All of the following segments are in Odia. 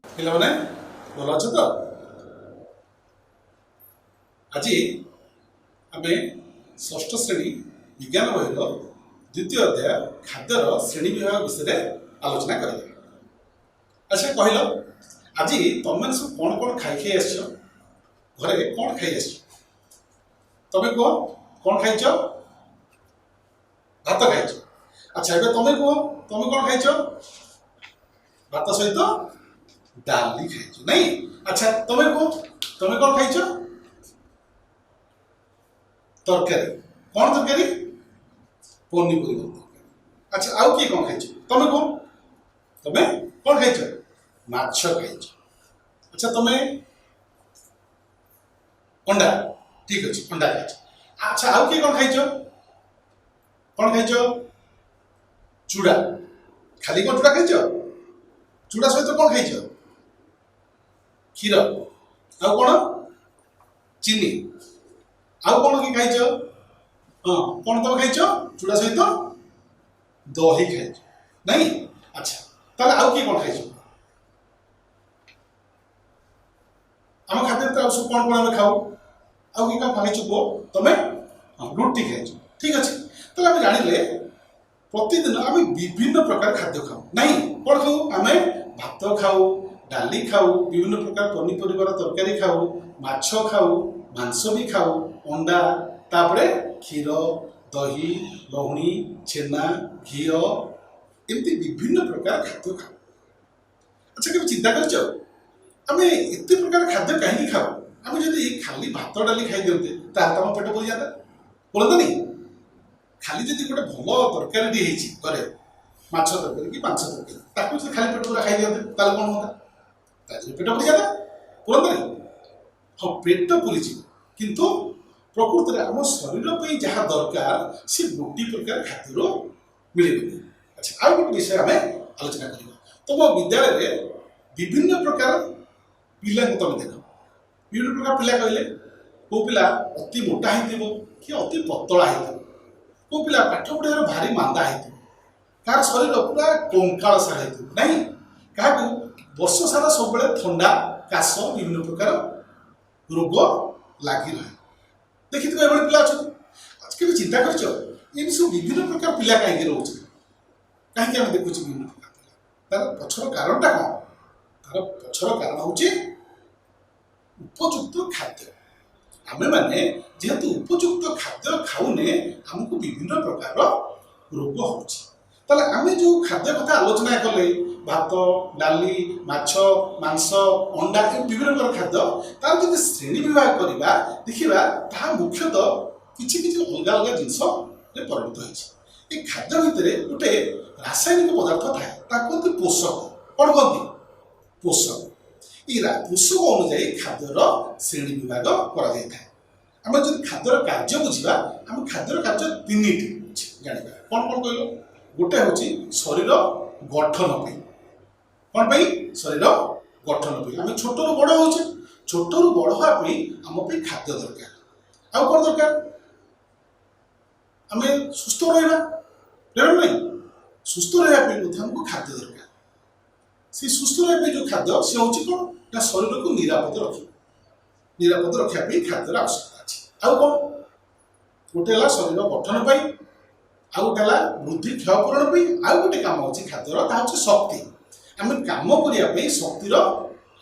ପିଲାମାନେ ଭଲ ଅଛ ତ? ଆଜି ଆମେ ଷଷ୍ଠ ଶ୍ରେଣୀ ବିଜ୍ଞାନ ବହିର ଦ୍ୱିତୀୟ ଅଧ୍ୟାୟ ଖାଦ୍ୟର ଶ୍ରେଣୀ ବିଭାଗ ବିଷୟରେ ଆଲୋଚନା କରିବା। ଆଚ୍ଛା କହିଲ, ଆଜି ତମେମାନେ ସବୁ କ'ଣ କ'ଣ ଖାଇ ଖାଇ ଆସିଛ? ଘରେ କ'ଣ ଖାଇ ଆସିଛ? ତମେ କୁହ, କ'ଣ ଖାଇଛ? ଭାତ ଖାଇଛ। ଆଚ୍ଛା, ଏବେ ତମେ କୁହ, ତମେ କ'ଣ ଖାଇଛ? ଭାତ ସହିତ ଡାଲି ଖାଇଛ, ନାଇଁ? ଆଚ୍ଛା, ତମେ କୁହ, ତମେ କ'ଣ ଖାଇଛ? ତରକାରୀ। କ'ଣ ତରକାରୀ? ପନିପରିବା ତରକାରୀ। ଆଚ୍ଛା, ଆଉ କିଏ କ'ଣ ଖାଇଛ? ତମେ କୁହ, ତମେ କ'ଣ ଖାଇଛ? ମାଛ ଖାଇଛ। ଆଚ୍ଛା, ତମେ? ଅଣ୍ଡା। ଠିକ ଅଛି, ଅଣ୍ଡା ଖାଇଛ। ଆଚ୍ଛା, ଆଉ କିଏ କ'ଣ ଖାଇଛ? କ'ଣ ଖାଇଛ? ଚୁଡ଼ା। ଖାଲି କ'ଣ ଚୁଡ଼ା ଖାଇଛ? ଚୁଡ଼ା ସହିତ କ'ଣ ଖାଇଛ? କ୍ଷୀର। ଆଉ କ'ଣ? ଚିନି। ଆଉ କ'ଣ କି ଖାଇଛ? ହଁ, କ'ଣ ତମେ ଖାଇଛ? ଚୁଡ଼ା ସହିତ ଦହି ଖାଇଛ, ନାଇଁ? ଆଚ୍ଛା, ତାହେଲେ ଆଉ କିଏ କ'ଣ ଖାଇଛ? ଆମ ଖାଦ୍ୟ ଭିତରେ ଆଉ ସବୁ କ'ଣ କ'ଣ ଆମେ ଖାଉ? ଆଉ କିଏ କ'ଣ ଖାଇଛ କୁହ ତମେ? ହଁ, ରୁଟି ଖାଇଛ। ଠିକ ଅଛି, ତାହେଲେ ଆମେ ଜାଣିଲେ ପ୍ରତିଦିନ ଆମେ ବିଭିନ୍ନ ପ୍ରକାର ଖାଦ୍ୟ ଖାଉ, ନାଇଁ? କ'ଣ ଖାଉ ଆମେ? ଭାତ ଖାଉ, ଡାଲି ଖାଉ, ବିଭିନ୍ନ ପ୍ରକାର ପନିପରିବାର ତରକାରୀ ଖାଉ, ମାଛ ଖାଉ, ମାଂସ ବି ଖାଉ, ଅଣ୍ଡା, ତାପରେ କ୍ଷୀର, ଦହି, ଲହୁଣୀ, ଛେନା, ଘିଅ, ଏମିତି ବିଭିନ୍ନ ପ୍ରକାର ଖାଦ୍ୟ ଖାଉ। ଆଚ୍ଛା, କେବେ ଚିନ୍ତା କରିଛ ଆମେ ଏତେ ପ୍ରକାର ଖାଦ୍ୟ କାହିଁକି ଖାଉ? ଆମେ ଯଦି ଖାଲି ଭାତ ଡାଲି ଖାଇଦିଅନ୍ତେ ତାହେଲେ ତ ଆମ ପେଟ ପୁରିଯାନ୍ତା, ପୁରନ୍ତାନି? ଖାଲି ଯଦି ଗୋଟେ ଭଲ ତରକାରୀଟି ହେଇଛି ଘରେ, ମାଛ ତରକାରୀ କି ମାଂସ ତରକାରୀ, ତାକୁ ଯଦି ଖାଲି ପେଟ ପୁରା ଖାଇଦିଅନ୍ତେ ତାହେଲେ କ'ଣ ହୁଅନ୍ତା? ତାହେଲେ ପେଟ ପୁରିଯାନ୍ତା, ପୁରନ୍ତାନି? ହଁ, ପେଟ ପୁରିଯିବ, କିନ୍ତୁ ପ୍ରକୃତରେ ଆମ ଶରୀର ପାଇଁ ଯାହା ଦରକାର ସେ ଗୋଟିଏ ପ୍ରକାର ଖାଦ୍ୟରୁ ମିଳିବନି। ଆଚ୍ଛା, ଆଉ ଗୋଟେ ବିଷୟ ଆମେ ଆଲୋଚନା କରିବା। ତୁମ ବିଦ୍ୟାଳୟରେ ବିଭିନ୍ନ ପ୍ରକାର ପିଲାଙ୍କୁ ତମେ ଦେଖ। ବିଭିନ୍ନ ପ୍ରକାର ପିଲା କହିଲେ କେଉଁ ପିଲା ଅତି ମୋଟା ହେଇଥିବ କି ଅତି ପତଳା ହେଇଥିବ, କେଉଁ ପିଲା ପାଠ ପଢ଼ିବାର ଭାରି ମାନ୍ଦା ହେଇଥିବ, କାହାର ଶରୀର ପୁରା କଙ୍କାଳ ସାରା ହେଇଥିବ, ନାଇଁ? କାହାକୁ ବର୍ଷ ସାରା ସବୁବେଳେ ଥଣ୍ଡା, କାଶ, ବିଭିନ୍ନ ପ୍ରକାର ରୋଗ ଲାଗି ରହେ। ଦେଖିଥିବ ଏଭଳି ପିଲା ଅଛନ୍ତି। କେବେ ଚିନ୍ତା କରିଛ ଏମିତି ସବୁ ବିଭିନ୍ନ ପ୍ରକାର ପିଲା କାହିଁକି ରହୁଛନ୍ତି? କାହିଁକି ଆମେ ଦେଖୁଛୁ ବିଭିନ୍ନ ପ୍ରକାର ପିଲା? ତାର ପଛର କାରଣଟା କ'ଣ? ତାର ପଛର କାରଣ ହେଉଛି ଉପଯୁକ୍ତ ଖାଦ୍ୟ। ଆମେମାନେ ଯେହେତୁ ଉପଯୁକ୍ତ ଖାଦ୍ୟ ଖାଉନେ, ଆମକୁ ବିଭିନ୍ନ ପ୍ରକାରର ରୋଗ ହେଉଛି। ତାହେଲେ ଆମେ ଯେଉଁ ଖାଦ୍ୟ କଥା ଆଲୋଚନା କଲେ, ଭାତ, ଡାଲି, ମାଛ, ମାଂସ, ଅଣ୍ଡା, ଏ ବିଭିନ୍ନ ପ୍ରକାର ଖାଦ୍ୟ, ତାର ଯଦି ଶ୍ରେଣୀ ବିଭାଗ କରିବା ଦେଖିବା ତାହା ମୁଖ୍ୟତଃ କିଛି କିଛି ଅଲଗା ଅଲଗା ଜିନିଷରେ ପରିଣତ ହେଇଛି। ଏ ଖାଦ୍ୟ ଭିତରେ ଗୋଟେ ରାସାୟନିକ ପଦାର୍ଥ ଥାଏ, ତାକୁ କୁହନ୍ତି ପୋଷକ। କ'ଣ କୁହନ୍ତି? ପୋଷକ। ଏଇ ପୋଷକ ଅନୁଯାୟୀ ଖାଦ୍ୟର ଶ୍ରେଣୀ ବିଭାଗ କରାଯାଇଥାଏ। ଆମେ ଯଦି ଖାଦ୍ୟର କାର୍ଯ୍ୟ ବୁଝିବା, ଆମେ ଖାଦ୍ୟର କାର୍ଯ୍ୟ ତିନିଟି ଅଛି ଜାଣିବା। କ'ଣ କ'ଣ କହିଲ? ଗୋଟେ ହେଉଛି ଶରୀର ଗଠନ ପାଇଁ। କ'ଣ ପାଇଁ? ଶରୀର ଗଠନ ପାଇଁ। ଆମେ ଛୋଟରୁ ବଡ଼ ହେଉଛେ, ଛୋଟରୁ ବଡ଼ ହେବା ପାଇଁ ଆମ ପାଇଁ ଖାଦ୍ୟ ଦରକାର। ଆଉ କ'ଣ ଦରକାର? ଆମେ ସୁସ୍ଥ ରହିବା, ରହିବା ନାହିଁ? ସୁସ୍ଥ ରହିବା ପାଇଁ ମଧ୍ୟ ଆମକୁ ଖାଦ୍ୟ ଦରକାର। ସେ ସୁସ୍ଥ ରହିବା ପାଇଁ ଯେଉଁ ଖାଦ୍ୟ, ସେ ହେଉଛି କ'ଣ ନା ଶରୀରକୁ ନିରାପଦ ରଖିବ। ନିରାପଦ ରଖିବା ପାଇଁ ଖାଦ୍ୟର ଆବଶ୍ୟକତା ଅଛି। ଆଉ କ'ଣ? ଗୋଟେ ହେଲା ଶରୀର ଗଠନ ପାଇଁ, ଆଉ ଗୋଟେ ହେଲା ବୃଦ୍ଧି କ୍ଷୟ ପୂରଣ ପାଇଁ, ଆଉ ଗୋଟେ କାମ ଅଛି ଖାଦ୍ୟର, ତାହା ହେଉଛି ଶକ୍ତି। ଆମେ କାମ କରିବା ପାଇଁ ଶକ୍ତିର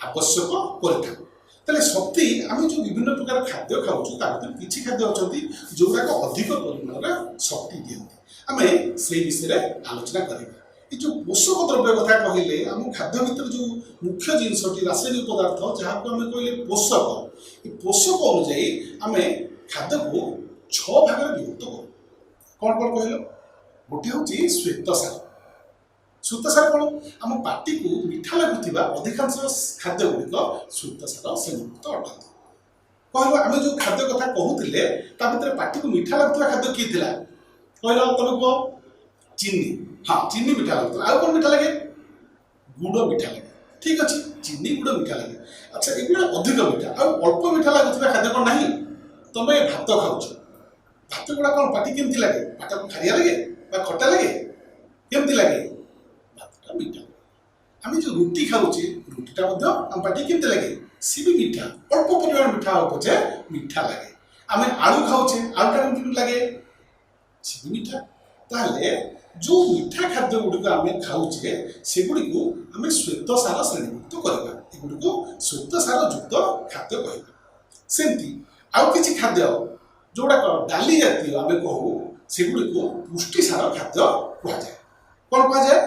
ଆବଶ୍ୟକ କରିଥାଉ। ତାହେଲେ ଶକ୍ତି, ଆମେ ଯେଉଁ ବିଭିନ୍ନ ପ୍ରକାର ଖାଦ୍ୟ ଖାଉଛୁ ତା ଭିତରୁ କିଛି ଖାଦ୍ୟ ଅଛନ୍ତି ଯେଉଁଗୁଡ଼ାକ ଅଧିକ ପରିମାଣରେ ଶକ୍ତି ଦିଅନ୍ତି। ଆମେ ସେଇ ବିଷୟରେ ଆଲୋଚନା କରିବା। ଏ ଯେଉଁ ପୋଷକ ଦ୍ରବ୍ୟ କଥା କହିଲେ, ଆମ ଖାଦ୍ୟ ଭିତରେ ଯେଉଁ ମୁଖ୍ୟ ଜିନିଷଟି ରାସାୟନିକ ପଦାର୍ଥ, ଯାହାକୁ ଆମେ କହିଲେ ପୋଷକ, ଏ ପୋଷକ ଅନୁଯାୟୀ ଆମେ ଖାଦ୍ୟକୁ 6 ଭାଗରେ ବିଭକ୍ତ କରୁ। କ'ଣ କ'ଣ କହିଲ? ଗୋଟେ ହେଉଛି ଶ୍ୱେତସାର। ଶ୍ୱେତସାର କ'ଣ? ଆମ ପାଟିକୁ ମିଠା ଲାଗୁଥିବା ଅଧିକାଂଶ ଖାଦ୍ୟ ଗୁଡ଼ିକ ଶ୍ୱେତସାର ଶ୍ରେଣୀଭୁକ୍ତ ଅଟନ୍ତି। କହିଲ, ଆମେ ଯେଉଁ ଖାଦ୍ୟ କଥା କହୁଥିଲେ ତା ଭିତରେ ପାଟିକୁ ମିଠା ଲାଗୁଥିବା ଖାଦ୍ୟ କିଏ ଥିଲା? କହିଲ, ତମେ କୁହ। ଚିନି। ହଁ, ଚିନି ମିଠା ଲାଗୁଥିଲା। ଆଉ କ'ଣ ମିଠା ଲାଗେ? ଗୁଡ଼ ମିଠା ଲାଗେ। ଠିକ ଅଛି, ଚିନି ଗୁଡ଼ ମିଠା ଲାଗେ। ଆଚ୍ଛା, ଏଗୁଡ଼ା ଅଧିକ ମିଠା। ଆଉ ଅଳ୍ପ ମିଠା ଲାଗୁଥିବା ଖାଦ୍ୟ କ'ଣ ନାହିଁ? ତମେ ଭାତ ଖାଉଛ, ଭାତ ଗୁଡ଼ା କ'ଣ ପାଟି କେମିତି ଲାଗେ? ଭାତ ଖାରିଆ ଲାଗେ ବା ଖଟା ଲାଗେ? କେମିତି ଲାଗେ? ଭାତଟା ମିଠା। ଆମେ ଯେଉଁ ରୁଟି ଖାଉଛେ, ରୁଟିଟା ମଧ୍ୟ ଆମ ପାଟି କେମିତି ଲାଗେ? ସିଏ ବି ମିଠା, ଅଳ୍ପ ପରିମାଣ ମିଠା ହଉ ପଛେ ମିଠା ଲାଗେ। ଆମେ ଆଳୁ ଖାଉଛେ, ଆଳୁଟା କେମିତି ଲାଗେ? ସିଏ ବି ମିଠା। ତାହେଲେ ଯେଉଁ ମିଠା ଖାଦ୍ୟ ଗୁଡ଼ିକ ଆମେ ଖାଉଛେ, ସେଗୁଡ଼ିକୁ ଆମେ ଶ୍ୱେତସାର ଶ୍ରେଣୀଭୁକ୍ତ କରିବା। ଏଗୁଡ଼ିକୁ ଶ୍ୱେତସାର ଯୁକ୍ତ ଖାଦ୍ୟ କହିବା। ସେମିତି ଆଉ କିଛି ଖାଦ୍ୟ ଯେଉଁଗୁଡ଼ାକ ଡାଲି ଜାତୀୟ ଆମେ କହୁ, ସେଗୁଡ଼ିକୁ ପୁଷ୍ଟିସାର ଖାଦ୍ୟ କୁହାଯାଏ। କ'ଣ କୁହାଯାଏ?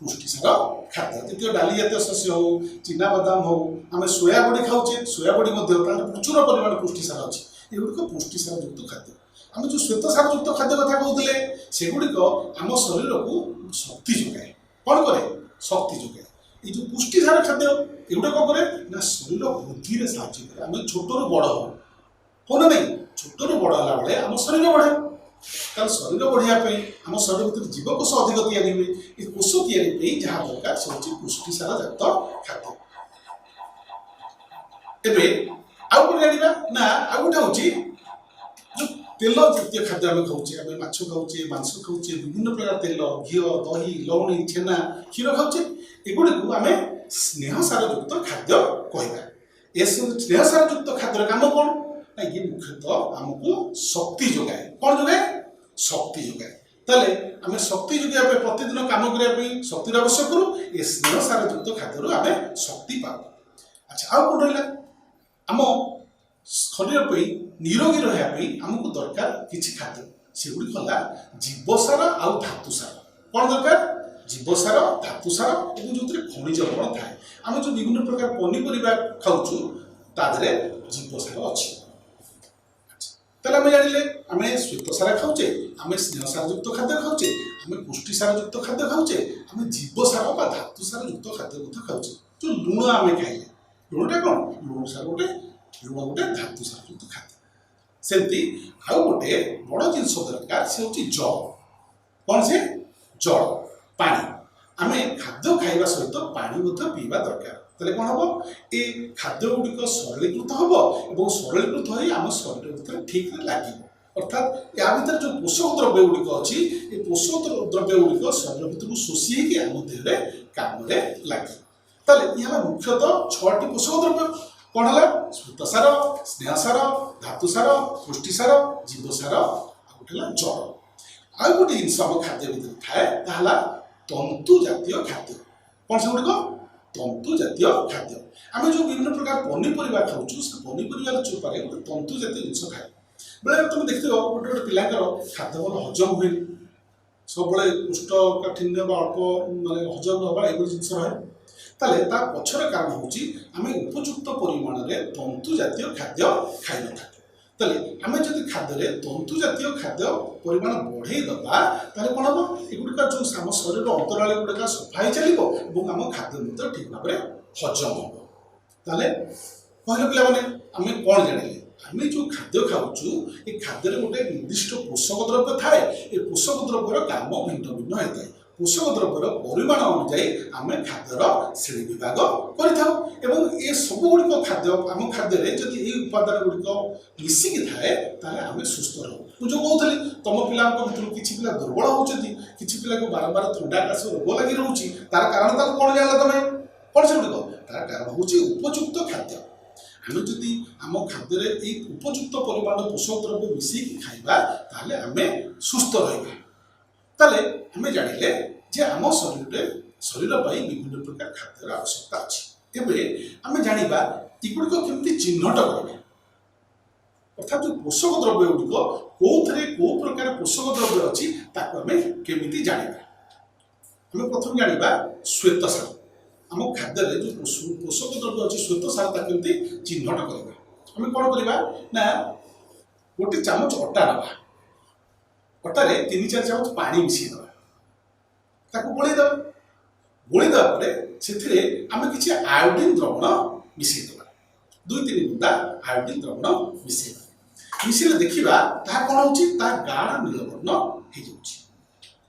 ପୁଷ୍ଟିସାର ଖାଦ୍ୟ। ଯେତିକ ଡାଲି ଜାତୀୟ ଶସ୍ୟ ହଉ, ଚିନାବାଦାମ ହଉ, ଆମେ ସୋୟା ବଡ଼ି ଖାଉଛେ, ସୋୟା ବଡ଼ି ମଧ୍ୟ ତାର ପ୍ରଚୁର ପରିମାଣ ପୁଷ୍ଟିସାର ଅଛି। ଏଗୁଡ଼ିକ ପୁଷ୍ଟିସାର ଯୁକ୍ତ ଖାଦ୍ୟ। ଆମେ ଯେଉଁ ଶ୍ୱେତସାର ଯୁକ୍ତ ଖାଦ୍ୟ କଥା କହୁଥିଲେ, ସେଗୁଡ଼ିକ ଆମ ଶରୀରକୁ ଶକ୍ତି ଯୋଗାଏ। କ'ଣ କରେ? ଶକ୍ତି ଯୋଗାଏ। ଏଇ ଯେଉଁ ପୁଷ୍ଟିସାର ଖାଦ୍ୟ, ଏଗୁଡ଼ା କ'ଣ କରେ ନା ଶରୀର ବୃଦ୍ଧିରେ ସାହାଯ୍ୟ କରେ। ଆମେ ଛୋଟରୁ ବଡ଼ ହଉ, ହଉ ନା ନାଇଁ? ଛୋଟରୁ ବଡ଼ ହେଲା ବେଳେ ଆମ ଶରୀର ବଢ଼େ। ତାହେଲେ ଶରୀର ବଢ଼ିବା ପାଇଁ ଆମ ଶରୀର ଭିତରେ ଜୀବକୋଷ ଅଧିକ ତିଆରି ହୁଏ। ଏ କୋଷ ତିଆରି ପାଇଁ ଯାହା ଦରକାର, ସେ ହେଉଛି ପୁଷ୍ଟିସାର ଜାତ ଖାଦ୍ୟ। ଏବେ ଆଉ କ'ଣ ଜାଣିବା ନା, ଆଉ ଗୋଟେ ହେଉଛି ଯେଉଁ ତେଲ ଜାତୀୟ ଖାଦ୍ୟ ଆମେ ଖାଉଛେ। ଆମେ ମାଛ ଖାଉଛେ, ମାଂସ ଖାଉଛେ, ବିଭିନ୍ନ ପ୍ରକାର ତେଲ, ଘିଅ, ଦହି, ଲହୁଣୀ, ଛେନା, କ୍ଷୀର ଖାଉଛେ। ଏଗୁଡ଼ିକୁ ଆମେ ସ୍ନେହସାର ଯୁକ୍ତ ଖାଦ୍ୟ କହିବା। ଏସବୁ ସ୍ନେହସାର ଯୁକ୍ତ ଖାଦ୍ୟର କାମ କ'ଣ ନା ଇଏ ମୁଖ୍ୟତଃ ଆମକୁ ଶକ୍ତି ଯୋଗାଏ। କ'ଣ ଯୋଗାଏ? ଶକ୍ତି ଯୋଗାଏ। ତାହେଲେ ଆମେ ଶକ୍ତି ଯୋଗାଇବା ପାଇଁ, ପ୍ରତିଦିନ କାମ କରିବା ପାଇଁ ଶକ୍ତିର ଆବଶ୍ୟକ କରୁ। ଏ ସ୍ନେହସାର ଯୁକ୍ତ ଖାଦ୍ୟରୁ ଆମେ ଶକ୍ତି ପାଉ। ଆଚ୍ଛା, ଆଉ କ'ଣ ରହିଲା? ଆମ ଶରୀର ପାଇଁ, ନିରୋଗୀ ରହିବା ପାଇଁ ଆମକୁ ଦରକାର କିଛି ଖାଦ୍ୟ। ସେଗୁଡ଼ିକ ହେଲା ଜୀବସାର ଆଉ ଧାତୁସାର। କ'ଣ ଦରକାର? ଜୀବସାର, ଧାତୁସାର ଏବଂ ଯେଉଁଥିରେ ଖଣିଜ ଲବଣ ଥାଏ। ଆମେ ଯେଉଁ ବିଭିନ୍ନ ପ୍ରକାର ପନିପରିବା ଖାଉଛୁ, ତା ଦେହରେ ଜୀବସାର ଅଛି। ତାହେଲେ ଆମେ ଜାଣିଲେ, ଆମେ ଶ୍ୱେତସାର ଖାଉଛେ, ଆମେ ସ୍ନେହସାର ଯୁକ୍ତ ଖାଦ୍ୟ ଖାଉଛେ, ଆମେ ପୁଷ୍ଟିସାର ଯୁକ୍ତ ଖାଦ୍ୟ ଖାଉଛେ, ଆମେ ଜୀବସାର ବା ଧାତୁସାର ଯୁକ୍ତ ଖାଦ୍ୟ ମଧ୍ୟ ଖାଉଛେ। ଯେଉଁ ଲୁଣ ଆମେ ଖାଇଲେ, ଲୁଣଟା କ'ଣ? ଲୁଣ ସାର ଗୋଟେ, ଲୁଣ ଗୋଟେ ଧାତୁସାର ଯୁକ୍ତ ଖାଦ୍ୟ। ସେମିତି ଆଉ ଗୋଟେ ବଡ଼ ଜିନିଷ ଦରକାର, ସେ ହେଉଛି ଜଳ। କ'ଣ ସେ? ଜଳ, ପାଣି। ଆମେ ଖାଦ୍ୟ ଖାଇବା ସହିତ ପାଣି ମଧ୍ୟ ପିଇବା ଦରକାର। ତାହେଲେ କ'ଣ ହେବ? ଏ ଖାଦ୍ୟ ଗୁଡ଼ିକ ସରଳୀକୃତ ହେବ ଏବଂ ସରଳୀକୃତ ହୋଇ ଆମ ଶରୀର ଭିତରେ ଠିକରେ ଲାଗିବ। ଅର୍ଥାତ୍ ୟା ଭିତରେ ଯେଉଁ ପୋଷକ ଦ୍ରବ୍ୟ ଗୁଡ଼ିକ ଅଛି, ଏ ପୋଷକ ଦ୍ରବ୍ୟ ଗୁଡ଼ିକ ଶରୀର ଭିତରକୁ ଶୋଷି ହେଇକି ଆମ ଦେହରେ କାମରେ ଲାଗିବ। ତାହେଲେ ଇଏ ହେଲା ମୁଖ୍ୟତଃ ଛଅଟି ପୋଷକ ଦ୍ରବ୍ୟ। କ'ଣ ହେଲା? ଶ୍ୱେତସାର, ସ୍ନେହସାର, ଧାତୁସାର, ପୁଷ୍ଟିସାର, ଜୀବସାର, ଆଉ ଗୋଟେ ହେଲା ଜଳ। ଆଉ ଗୋଟେ ଜିନିଷ ଆମ ଖାଦ୍ୟ ଭିତରେ ଥାଏ, ତାହା ହେଲା ତନ୍ତୁ ଜାତୀୟ ଖାଦ୍ୟ। କ'ଣ ସେଗୁଡ଼ିକ? ତନ୍ତୁ ଜାତୀୟ ଖାଦ୍ୟ। ଆମେ ଯେଉଁ ବିଭିନ୍ନ ପ୍ରକାର ପନିପରିବା ଖାଉଛୁ, ସେ ପନିପରିବାର ଚୋପାରେ ଗୋଟେ ତନ୍ତୁ ଜାତୀୟ ଜିନିଷ ଥାଏ। ବେଳେବେଳେ ତୁମେ ଦେଖିଥିବ, ଗୋଟେ ଗୋଟେ ପିଲାଙ୍କର ଖାଦ୍ୟ ଭଲ ହଜମ ହୁଏନି, ସବୁବେଳେ କୋଷ୍ଠକାଠିନ୍ୟ ବା ଅଳ୍ପ ମାନେ ହଜମ ହେବା ଏଭଳି ଜିନିଷ ରହେ। ତାହେଲେ ତା ପଛର କାରଣ ହେଉଛି ଆମେ ଉପଯୁକ୍ତ ପରିମାଣରେ ତନ୍ତୁ ଜାତୀୟ ଖାଦ୍ୟ ଖାଇନଥାଉ। ତାହେଲେ ଆମେ ଯଦି ଖାଦ୍ୟରେ ତନ୍ତୁ ଜାତୀୟ ଖାଦ୍ୟ ପରିମାଣ ବଢ଼େଇ ଦେବା, ତାହେଲେ କ'ଣ ହେବ? ଏଗୁଡ଼ିକ ଯେଉଁ ଆମ ଶରୀରର ଅନ୍ତରାଳି ଗୁଡ଼ିକ ସଫା ହେଇ ଚାଲିବ ଏବଂ ଆମ ଖାଦ୍ୟ ମଧ୍ୟ ଠିକ୍ ଭାବରେ ହଜମ ହେବ। ତାହେଲେ କହିଲ ପିଲାମାନେ, ଆମେ କ'ଣ ଜାଣିଲେ? ଆମେ ଯେଉଁ ଖାଦ୍ୟ ଖାଉଛୁ, ଏ ଖାଦ୍ୟରେ ଗୋଟେ ନିର୍ଦ୍ଦିଷ୍ଟ ପୋଷକ ଦ୍ରବ୍ୟ ଥାଏ। ଏ ପୋଷକ ଦ୍ରବ୍ୟର କାମ ଭିନ୍ନ ଭିନ୍ନ ହୋଇଥାଏ। ପୋଷକ ଦ୍ରବ୍ୟର ପରିମାଣ ଅନୁଯାୟୀ ଆମେ ଖାଦ୍ୟର ଶ୍ରେଣୀ ବିଭାଗ କରିଥାଉ ଏବଂ ଏ ସବୁ ଗୁଡ଼ିକ ଖାଦ୍ୟ, ଆମ ଖାଦ୍ୟରେ ଯଦି ଏଇ ଉପାଦାନ ଗୁଡ଼ିକ ମିଶିକି ଥାଏ, ତାହେଲେ ଆମେ ସୁସ୍ଥ ରହୁ। ମୁଁ ଯେଉଁ କହୁଥିଲି, ତମ ପିଲାଙ୍କ ଭିତରୁ କିଛି ପିଲା ଦୁର୍ବଳ ହେଉଛନ୍ତି, କିଛି ପିଲାକୁ ବାରମ୍ବାର ଥଣ୍ଡା, କାଶ ରୋଗ ଲାଗି ରହୁଛି, ତାର କାରଣ ତାକୁ କ'ଣ ଜାଣିଲ ତମେ? କ'ଣ ସେଗୁଡ଼ିକ? ତାର କାରଣ ହେଉଛି ଉପଯୁକ୍ତ ଖାଦ୍ୟ। ଆମେ ଯଦି ଆମ ଖାଦ୍ୟରେ ଏଇ ଉପଯୁକ୍ତ ପରିମାଣର ପୋଷକ ଦ୍ରବ୍ୟ ମିଶେଇକି ଖାଇବା, ତାହେଲେ ଆମେ ସୁସ୍ଥ ରହିବା। ତାହେଲେ ଆମେ ଜାଣିଲେ ଯେ ଆମ ଶରୀରରେ, ଶରୀର ପାଇଁ ବିଭିନ୍ନ ପ୍ରକାର ଖାଦ୍ୟର ଆବଶ୍ୟକତା ଅଛି। ଏବେ ଆମେ ଜାଣିବା ଏଗୁଡ଼ିକ କେମିତି ଚିହ୍ନଟ କରିବା। ଅର୍ଥାତ୍ ଯେଉଁ ପୋଷକ ଦ୍ରବ୍ୟ ଗୁଡ଼ିକ, କେଉଁଥିରେ କେଉଁ ପ୍ରକାର ପୋଷକ ଦ୍ରବ୍ୟ ଅଛି, ତାକୁ ଆମେ କେମିତି ଜାଣିବା? ଆମେ ପ୍ରଥମେ ଜାଣିବା ଶ୍ୱେତସାର। ଆମ ଖାଦ୍ୟରେ ଯେଉଁ ପୋଷକ ଦ୍ରବ୍ୟ ଅଛି ଶ୍ୱେତସାର, ତାକୁ କେମିତି ଚିହ୍ନଟ କରିବା? ଆମେ କ'ଣ କରିବା ନା, ଗୋଟେ ଚାମଚ ଅଟା ନେବା, ଅଟାରେ 3-4 ଚାମଚ ପାଣି ମିଶାଇ ଦେବା, ତାକୁ ଗୋଳେଇ ଦେବା। ଗୋଳେଇ ଦେବା ପରେ ସେଥିରେ ଆମେ କିଛି ଆୟୋଡିନ୍ ଦ୍ରବଣ ମିଶାଇ ଦେବା, 2-3 ବୁନ୍ଦା ଆୟୋଡିନ୍ ଦ୍ରବଣ ମିଶାଇବା। ମିଶିଲେ ଦେଖିବା ତାହା କ'ଣ ହେଉଛି। ତାହା ଗାଢ଼ ନୀଳବର୍ଣ୍ଣ ହେଇଯାଉଛି।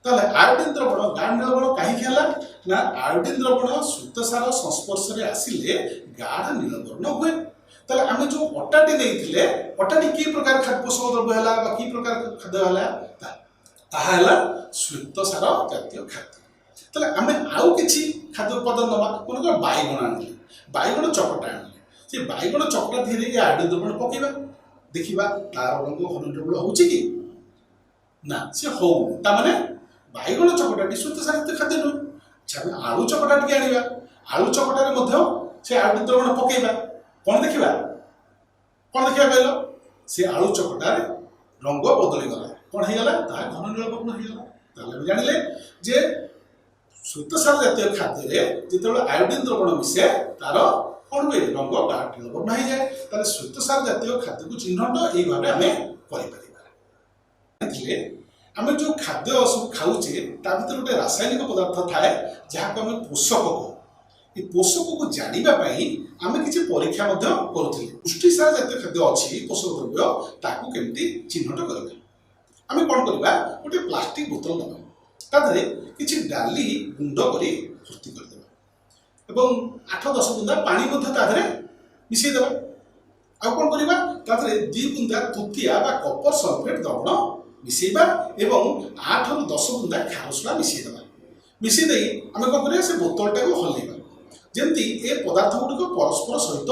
ତାହେଲେ ଆୟୋଡିନ୍ ଦ୍ରବଣ ଗାଢ଼ ନୀଳବର୍ଣ୍ଣ କାହିଁକି ହେଲା ନା, ଆୟୋଡିନ୍ ଦ୍ରବଣ ଶ୍ୱେତସାର ସଂସ୍ପର୍ଶରେ ଆସିଲେ ଗାଢ଼ ନୀଳବର୍ଣ୍ଣ ହୁଏ। ତାହେଲେ ଆମେ ଯେଉଁ ଅଟାଟି ନେଇଥିଲେ, ଅଟାଟି କି ପ୍ରକାର ଖାଦ୍ୟ ପୋଷକ ଦ୍ରବ୍ୟ ହେଲା ବା କି ପ୍ରକାର ଖାଦ୍ୟ ହେଲା? ତାହା ହେଲା ଶ୍ୱେତସାର ଜାତୀୟ ଖାଦ୍ୟ। ତାହେଲେ ଆମେ ଆଉ କିଛି ଖାଦ୍ୟ ଉପାଦାନ ନେବା। ମନେକର ବାଇଗଣ ଆଣିଲେ ବାଇଗଣ ଚକଟା ଆଣିଲେ, ସେ ବାଇଗଣ ଚକଟା ଦେହରେ ଏ ଆୟୋଡିନ ଦ୍ରବଣ ପକେଇବା, ଦେଖିବା ତାର ରଙ୍ଗ ଘନ ନୀଳବର୍ଣ୍ଣ ହେଉଛି କି ନା ସେ ହଉନି। ତାମାନେ ବାଇଗଣ ଚକଟାଟି ଶ୍ୱେତସାର ଜାତୀୟ ଖାଦ୍ୟ ନୁହେଁ। ଆଚ୍ଛା, ଆମେ ଆଳୁ ଚକଟା ଟିକେ ଆଣିବା, ଆଳୁ ଚକଟାରେ ମଧ୍ୟ ସେ ଆୟୋଡିନ ଦ୍ରବଣ ପକେଇବା, କ'ଣ ଦେଖିବା? କ'ଣ ଦେଖିବା କହିଲ? ସେ ଆଳୁ ଚକଟାରେ ରଙ୍ଗ ବଦଳିଗଲା। କ'ଣ ହେଇଗଲା? ତାହା ଘନ ନୀଳ ବର୍ଣ୍ଣ ହେଇଗଲା। ତାହେଲେ ଆମେ ଜାଣିଲେ ଯେ ଶ୍ୱେତସାର ଜାତୀୟ ଖାଦ୍ୟରେ ଯେତେବେଳେ ଆୟୋଡିନ ଦ୍ରବଣ ମିଶେ, ତାର କ'ଣ ହୁଏ? ରଙ୍ଗ ଗାଢ଼ ନୀଳ ବର୍ଣ୍ଣ ହେଇଯାଏ। ତାହେଲେ ଶ୍ୱେତସାର ଜାତୀୟ ଖାଦ୍ୟକୁ ଚିହ୍ନଟ ଏଇ ଭାବେ ଆମେ କରିପାରିବା। ଜାଣିଥିଲେ ଆମେ ଯେଉଁ ଖାଦ୍ୟ ସବୁ ଖାଉଛେ, ତା ଭିତରେ ଗୋଟେ ରାସାୟନିକ ପଦାର୍ଥ ଥାଏ, ଯାହାକୁ ଆମେ ପୋଷକ କହୁ। ଏ ପୋଷକକୁ ଜାଣିବା ପାଇଁ ଆମେ କିଛି ପରୀକ୍ଷା ମଧ୍ୟ କରୁଥିଲେ। ପୁଷ୍ଟିସାର ଜାତୀୟ ଖାଦ୍ୟ ଅଛି, ପୋଷକ ଦ୍ରବ୍ୟ, ତାକୁ କେମିତି ଚିହ୍ନଟ କରିବା? ଆମେ କ'ଣ କରିବା? ଗୋଟେ ପ୍ଲାଷ୍ଟିକ ବୋତଲ ନେବା, ତା ଦେହରେ କିଛି ଡାଲି ଗୁଣ୍ଡ କରି ଭର୍ତ୍ତି କରିଦେବା ଏବଂ 8-10 ବୁନ୍ଦା ପାଣି ମଧ୍ୟ ତା ଦେହରେ ମିଶାଇ ଦେବା। ଆଉ କ'ଣ କରିବା? ତା ଦେହରେ 2 ବୁନ୍ଦା ତୁତିଆ ବା କପର ସଲଫେଟ୍ ଦ୍ରବଣ ମିଶାଇବା ଏବଂ 8ରୁ 10 ବୁନ୍ଦା ଖାରସୁଡ଼ା ମିଶାଇ ଦେବା। ମିଶାଇ ଦେଇ ଆମେ କ'ଣ କରିବା? ସେ ବୋତଲଟାକୁ ହଲେଇବା, ଯେମିତି ଏ ପଦାର୍ଥ ଗୁଡ଼ିକ ପରସ୍ପର ସହିତ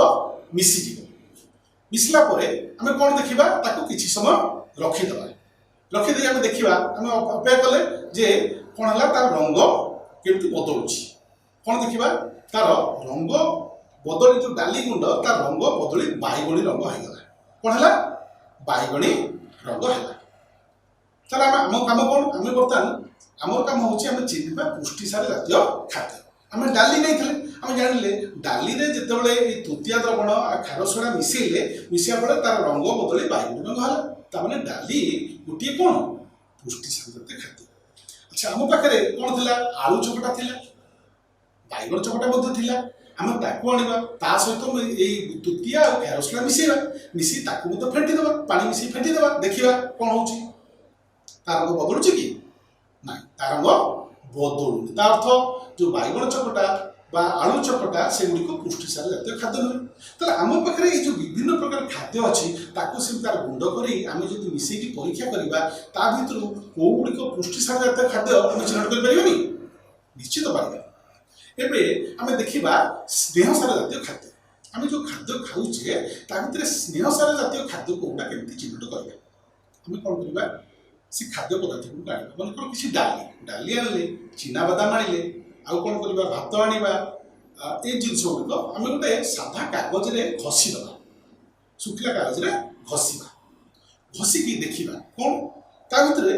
ମିଶିଯିବ। ମିଶିଲା ପରେ ଆମେ କ'ଣ ଦେଖିବା? ତାକୁ କିଛି ସମୟ ରଖିଦେବା। ରଖିଦେଇ ଆମେ ଦେଖିବା, ଆମେ ଅପେକ୍ଷା କଲେ ଯେ କ'ଣ ହେଲା, ତାର ରଙ୍ଗ କେମିତି ବଦଳୁଛି। କ'ଣ ଦେଖିବା? ତାର ରଙ୍ଗ ବଦଳି, ଯେଉଁ ଡାଲି ଗୁଣ୍ଡ, ତାର ରଙ୍ଗ ବଦଳି ବାଇଗଣୀ ରଙ୍ଗ ହେଇଗଲା। କ'ଣ ହେଲା? ବାଇଗଣୀ ରଙ୍ଗ ହେଲା। ତାହେଲେ ଆମେ ଆମ କାମ କ'ଣ? ଆମେ ବର୍ତ୍ତମାନ ଆମର କାମ ହେଉଛି ଆମେ ଚିହ୍ନିବା ପୁଷ୍ଟିସାର ଜାତୀୟ ଖାଦ୍ୟ। ଆମେ ଡାଲି ନେଇଥିଲେ, ଆମେ ଜାଣିଲେ ଡାଲିରେ ଯେତେବେଳେ ଏଇ ତୁତିଆ ଦ୍ରବଣ ଆଉ ଖାରସୋଡ଼ା ମିଶେଇଲେ, ମିଶିବା ପରେ ତାର ରଙ୍ଗ ବଦଳି ବାଇଗଣୀ ରଙ୍ଗ ହେଲା। ତାମାନେ ଡାଲି ଗୋଟିଏ କ'ଣ? ପୁଷ୍ଟିସାର ଜାତୀୟ ଖାଦ୍ୟ। ଆଚ୍ଛା, ଆମ ପାଖରେ କ'ଣ ଥିଲା? ଆଳୁ ଚକଟା ଥିଲା, ବାଇଗଣ ଚକଟା ମଧ୍ୟ ଥିଲା। ଆମେ ତାକୁ ଆଣିବା, ତା ସହିତ ଏଇ ତୁତିଆ ଆଉ ଖାରସୋଡ଼ା ମିଶେଇବା, ମିଶେଇ ତାକୁ ମଧ୍ୟ ଫେଣ୍ଟି ଦେବା, ପାଣି ମିଶେଇ ଫେଣ୍ଟି ଦେବା, ଦେଖିବା କ'ଣ ହେଉଛି। ତା ରଙ୍ଗ ବଦଳୁଛି କି ନାଇଁ? ତା ରଙ୍ଗ ବଦଳୁନି। ତା ଅର୍ଥ ଯେଉଁ ବାଇଗଣ ଚକଟା ବା ଆଳୁ ଚକଟା, ସେଗୁଡ଼ିକ ପୁଷ୍ଟିସାର ଜାତୀୟ ଖାଦ୍ୟ ନୁହେଁ। ତାହେଲେ ଆମ ପାଖରେ ଏଇ ଯେଉଁ ବିଭିନ୍ନ ପ୍ରକାର ଖାଦ୍ୟ ଅଛି, ତାକୁ ସେମିତି ତାର ଗୁଣ୍ଡ କରି ଆମେ ଯଦି ମିଶେଇକି ପରୀକ୍ଷା କରିବା, ତା ଭିତରୁ କେଉଁ ଗୁଡ଼ିକ ପୁଷ୍ଟିସାର ଜାତୀୟ ଖାଦ୍ୟ ଆମେ ଚିହ୍ନଟ କରିପାରିବାନି? ନିଶ୍ଚିତ ପାରିବା। ଏବେ ଆମେ ଦେଖିବା ସ୍ନେହସାର ଜାତୀୟ ଖାଦ୍ୟ। ଆମେ ଯେଉଁ ଖାଦ୍ୟ ଖାଉଛେ, ତା ଭିତରେ ସ୍ନେହସାର ଜାତୀୟ ଖାଦ୍ୟ କେଉଁଟା କେମିତି ଚିହ୍ନଟ କରିବା? ଆମେ କ'ଣ କରିବା? ସେ ଖାଦ୍ୟ ପଦାର୍ଥ ଗୁଡ଼ିକୁ ଆଣିବା। ମନେକର କିଛି ଡାଲି, ଡାଲି ଆଣିଲେ, ଚିନାବାଦାମ ଆଣିଲେ, ଆଉ କ'ଣ କରିବା? ଭାତ ଆଣିବା। ଏଇ ଜିନିଷ ଗୁଡ଼ିକ ଆମେ ଗୋଟେ ସାଧା କାଗଜରେ ଘଷିଦେବା, ଶୁଖିଲା କାଗଜରେ ଘଷିବା। ଘଷିକି ଦେଖିବା କ'ଣ ତା ଭିତରେ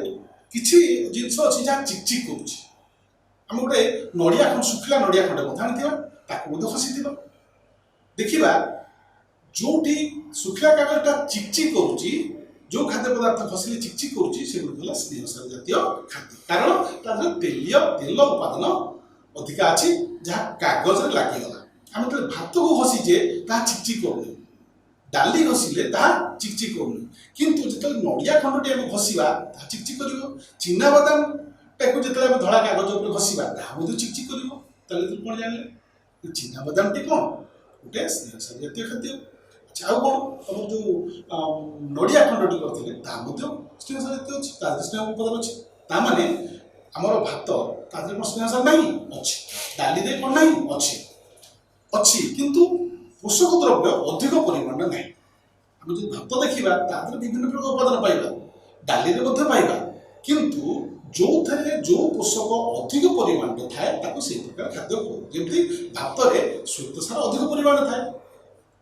କିଛି ଜିନିଷ ଅଛି ଯାହା ଚିକ୍ ଚିକ୍ କରୁଛି। ଆମେ ଗୋଟେ ନଡ଼ିଆ ଖଣ୍ଡ, ଶୁଖିଲା ନଡ଼ିଆ ଖଣ୍ଡେ ମଧ୍ୟ ଆଣିଥିବା, ତାକୁ ମଧ୍ୟ ଘଷିଥିବା। ଦେଖିବା ଯେଉଁଠି ଶୁଖିଲା କାଗଜଟା ଚିକ୍ ଚିକ୍ କରୁଛି, ଯେଉଁ ଖାଦ୍ୟ ପଦାର୍ଥ ଘଷିଲେ ଚିକ୍ ଚିକ୍ କରୁଛି, ସେଗୁଡ଼ିକ ହେଲା ସ୍ନେହସାର ଜାତୀୟ ଖାଦ୍ୟ। କାରଣ ତା ଦେହରେ ତେଲ ଉପାଦାନ ଅଧିକା ଅଛି, ଯାହା କାଗଜରେ ଲାଗିଗଲା। ଆମେ ଯେତେବେଳେ ଭାତକୁ ଘଷିଛେ, ତାହା ଚିକ୍ ଚିକ୍ କରୁନି। ଡାଲି ଘଷିଲେ ତାହା ଚିକ୍ ଚିକ୍ କରୁନି। କିନ୍ତୁ ଯେତେବେଳେ ନଡ଼ିଆ ଖଣ୍ଡଟି ଆମେ ଘଷିବା, ତାହା ଚିକ୍ ଚିକ୍ କରିବ। ଚିନାବାଦାମଟାକୁ ଯେତେବେଳେ ଆମେ ଧଳା କାଗଜ ଉପରେ ଘଷିବା, ତାହା ମଧ୍ୟ ଚିକ୍ ଚିକ୍ କରିବ। ତାହେଲେ ଏଥିରୁ କ'ଣ ଜାଣିଲେ? ଚିନାବାଦାମଟି କ'ଣ ଗୋଟେ ସ୍ନେହସାର ଜାତୀୟ ଖାଦ୍ୟ। ଆଚ୍ଛା, ଆଉ କ'ଣ? ତମର ଯେଉଁ ନଡ଼ିଆ ଖଣ୍ଡଟି କରିଥିଲେ, ତାହା ମଧ୍ୟ ସ୍ନେହସାର ଜାତୀୟ ଅଛି, ତା ଦେହରେ ସ୍ନେହ ଉପାଦାନ ଅଛି। ତା ମାନେ ଆମର ଭାତ, ତା ଦେହରେ କ'ଣ ସ୍ନେହସାର ନାହିଁ? ଅଛି। ଡାଲିରେ କ'ଣ ନାହିଁ? ଅଛି, ଅଛି, କିନ୍ତୁ ପୋଷକ ଦ୍ରବ୍ୟ ଅଧିକ ପରିମାଣରେ ନାହିଁ। ଆମେ ଯଦି ଭାତ ଦେଖିବା, ତା ଦେହରେ ବିଭିନ୍ନ ପ୍ରକାର ଉପାଦାନ ପାଇବା, ଡାଲିରେ ମଧ୍ୟ ପାଇବା, କିନ୍ତୁ ଯେଉଁଥିରେ ଯେଉଁ ପୋଷକ ଅଧିକ ପରିମାଣରେ ଥାଏ, ତାକୁ ସେଇ ପ୍ରକାର ଖାଦ୍ୟ କହୁ। ଯେମିତି ଭାତରେ ଶ୍ୱେତସାର ଅଧିକ ପରିମାଣରେ ଥାଏ,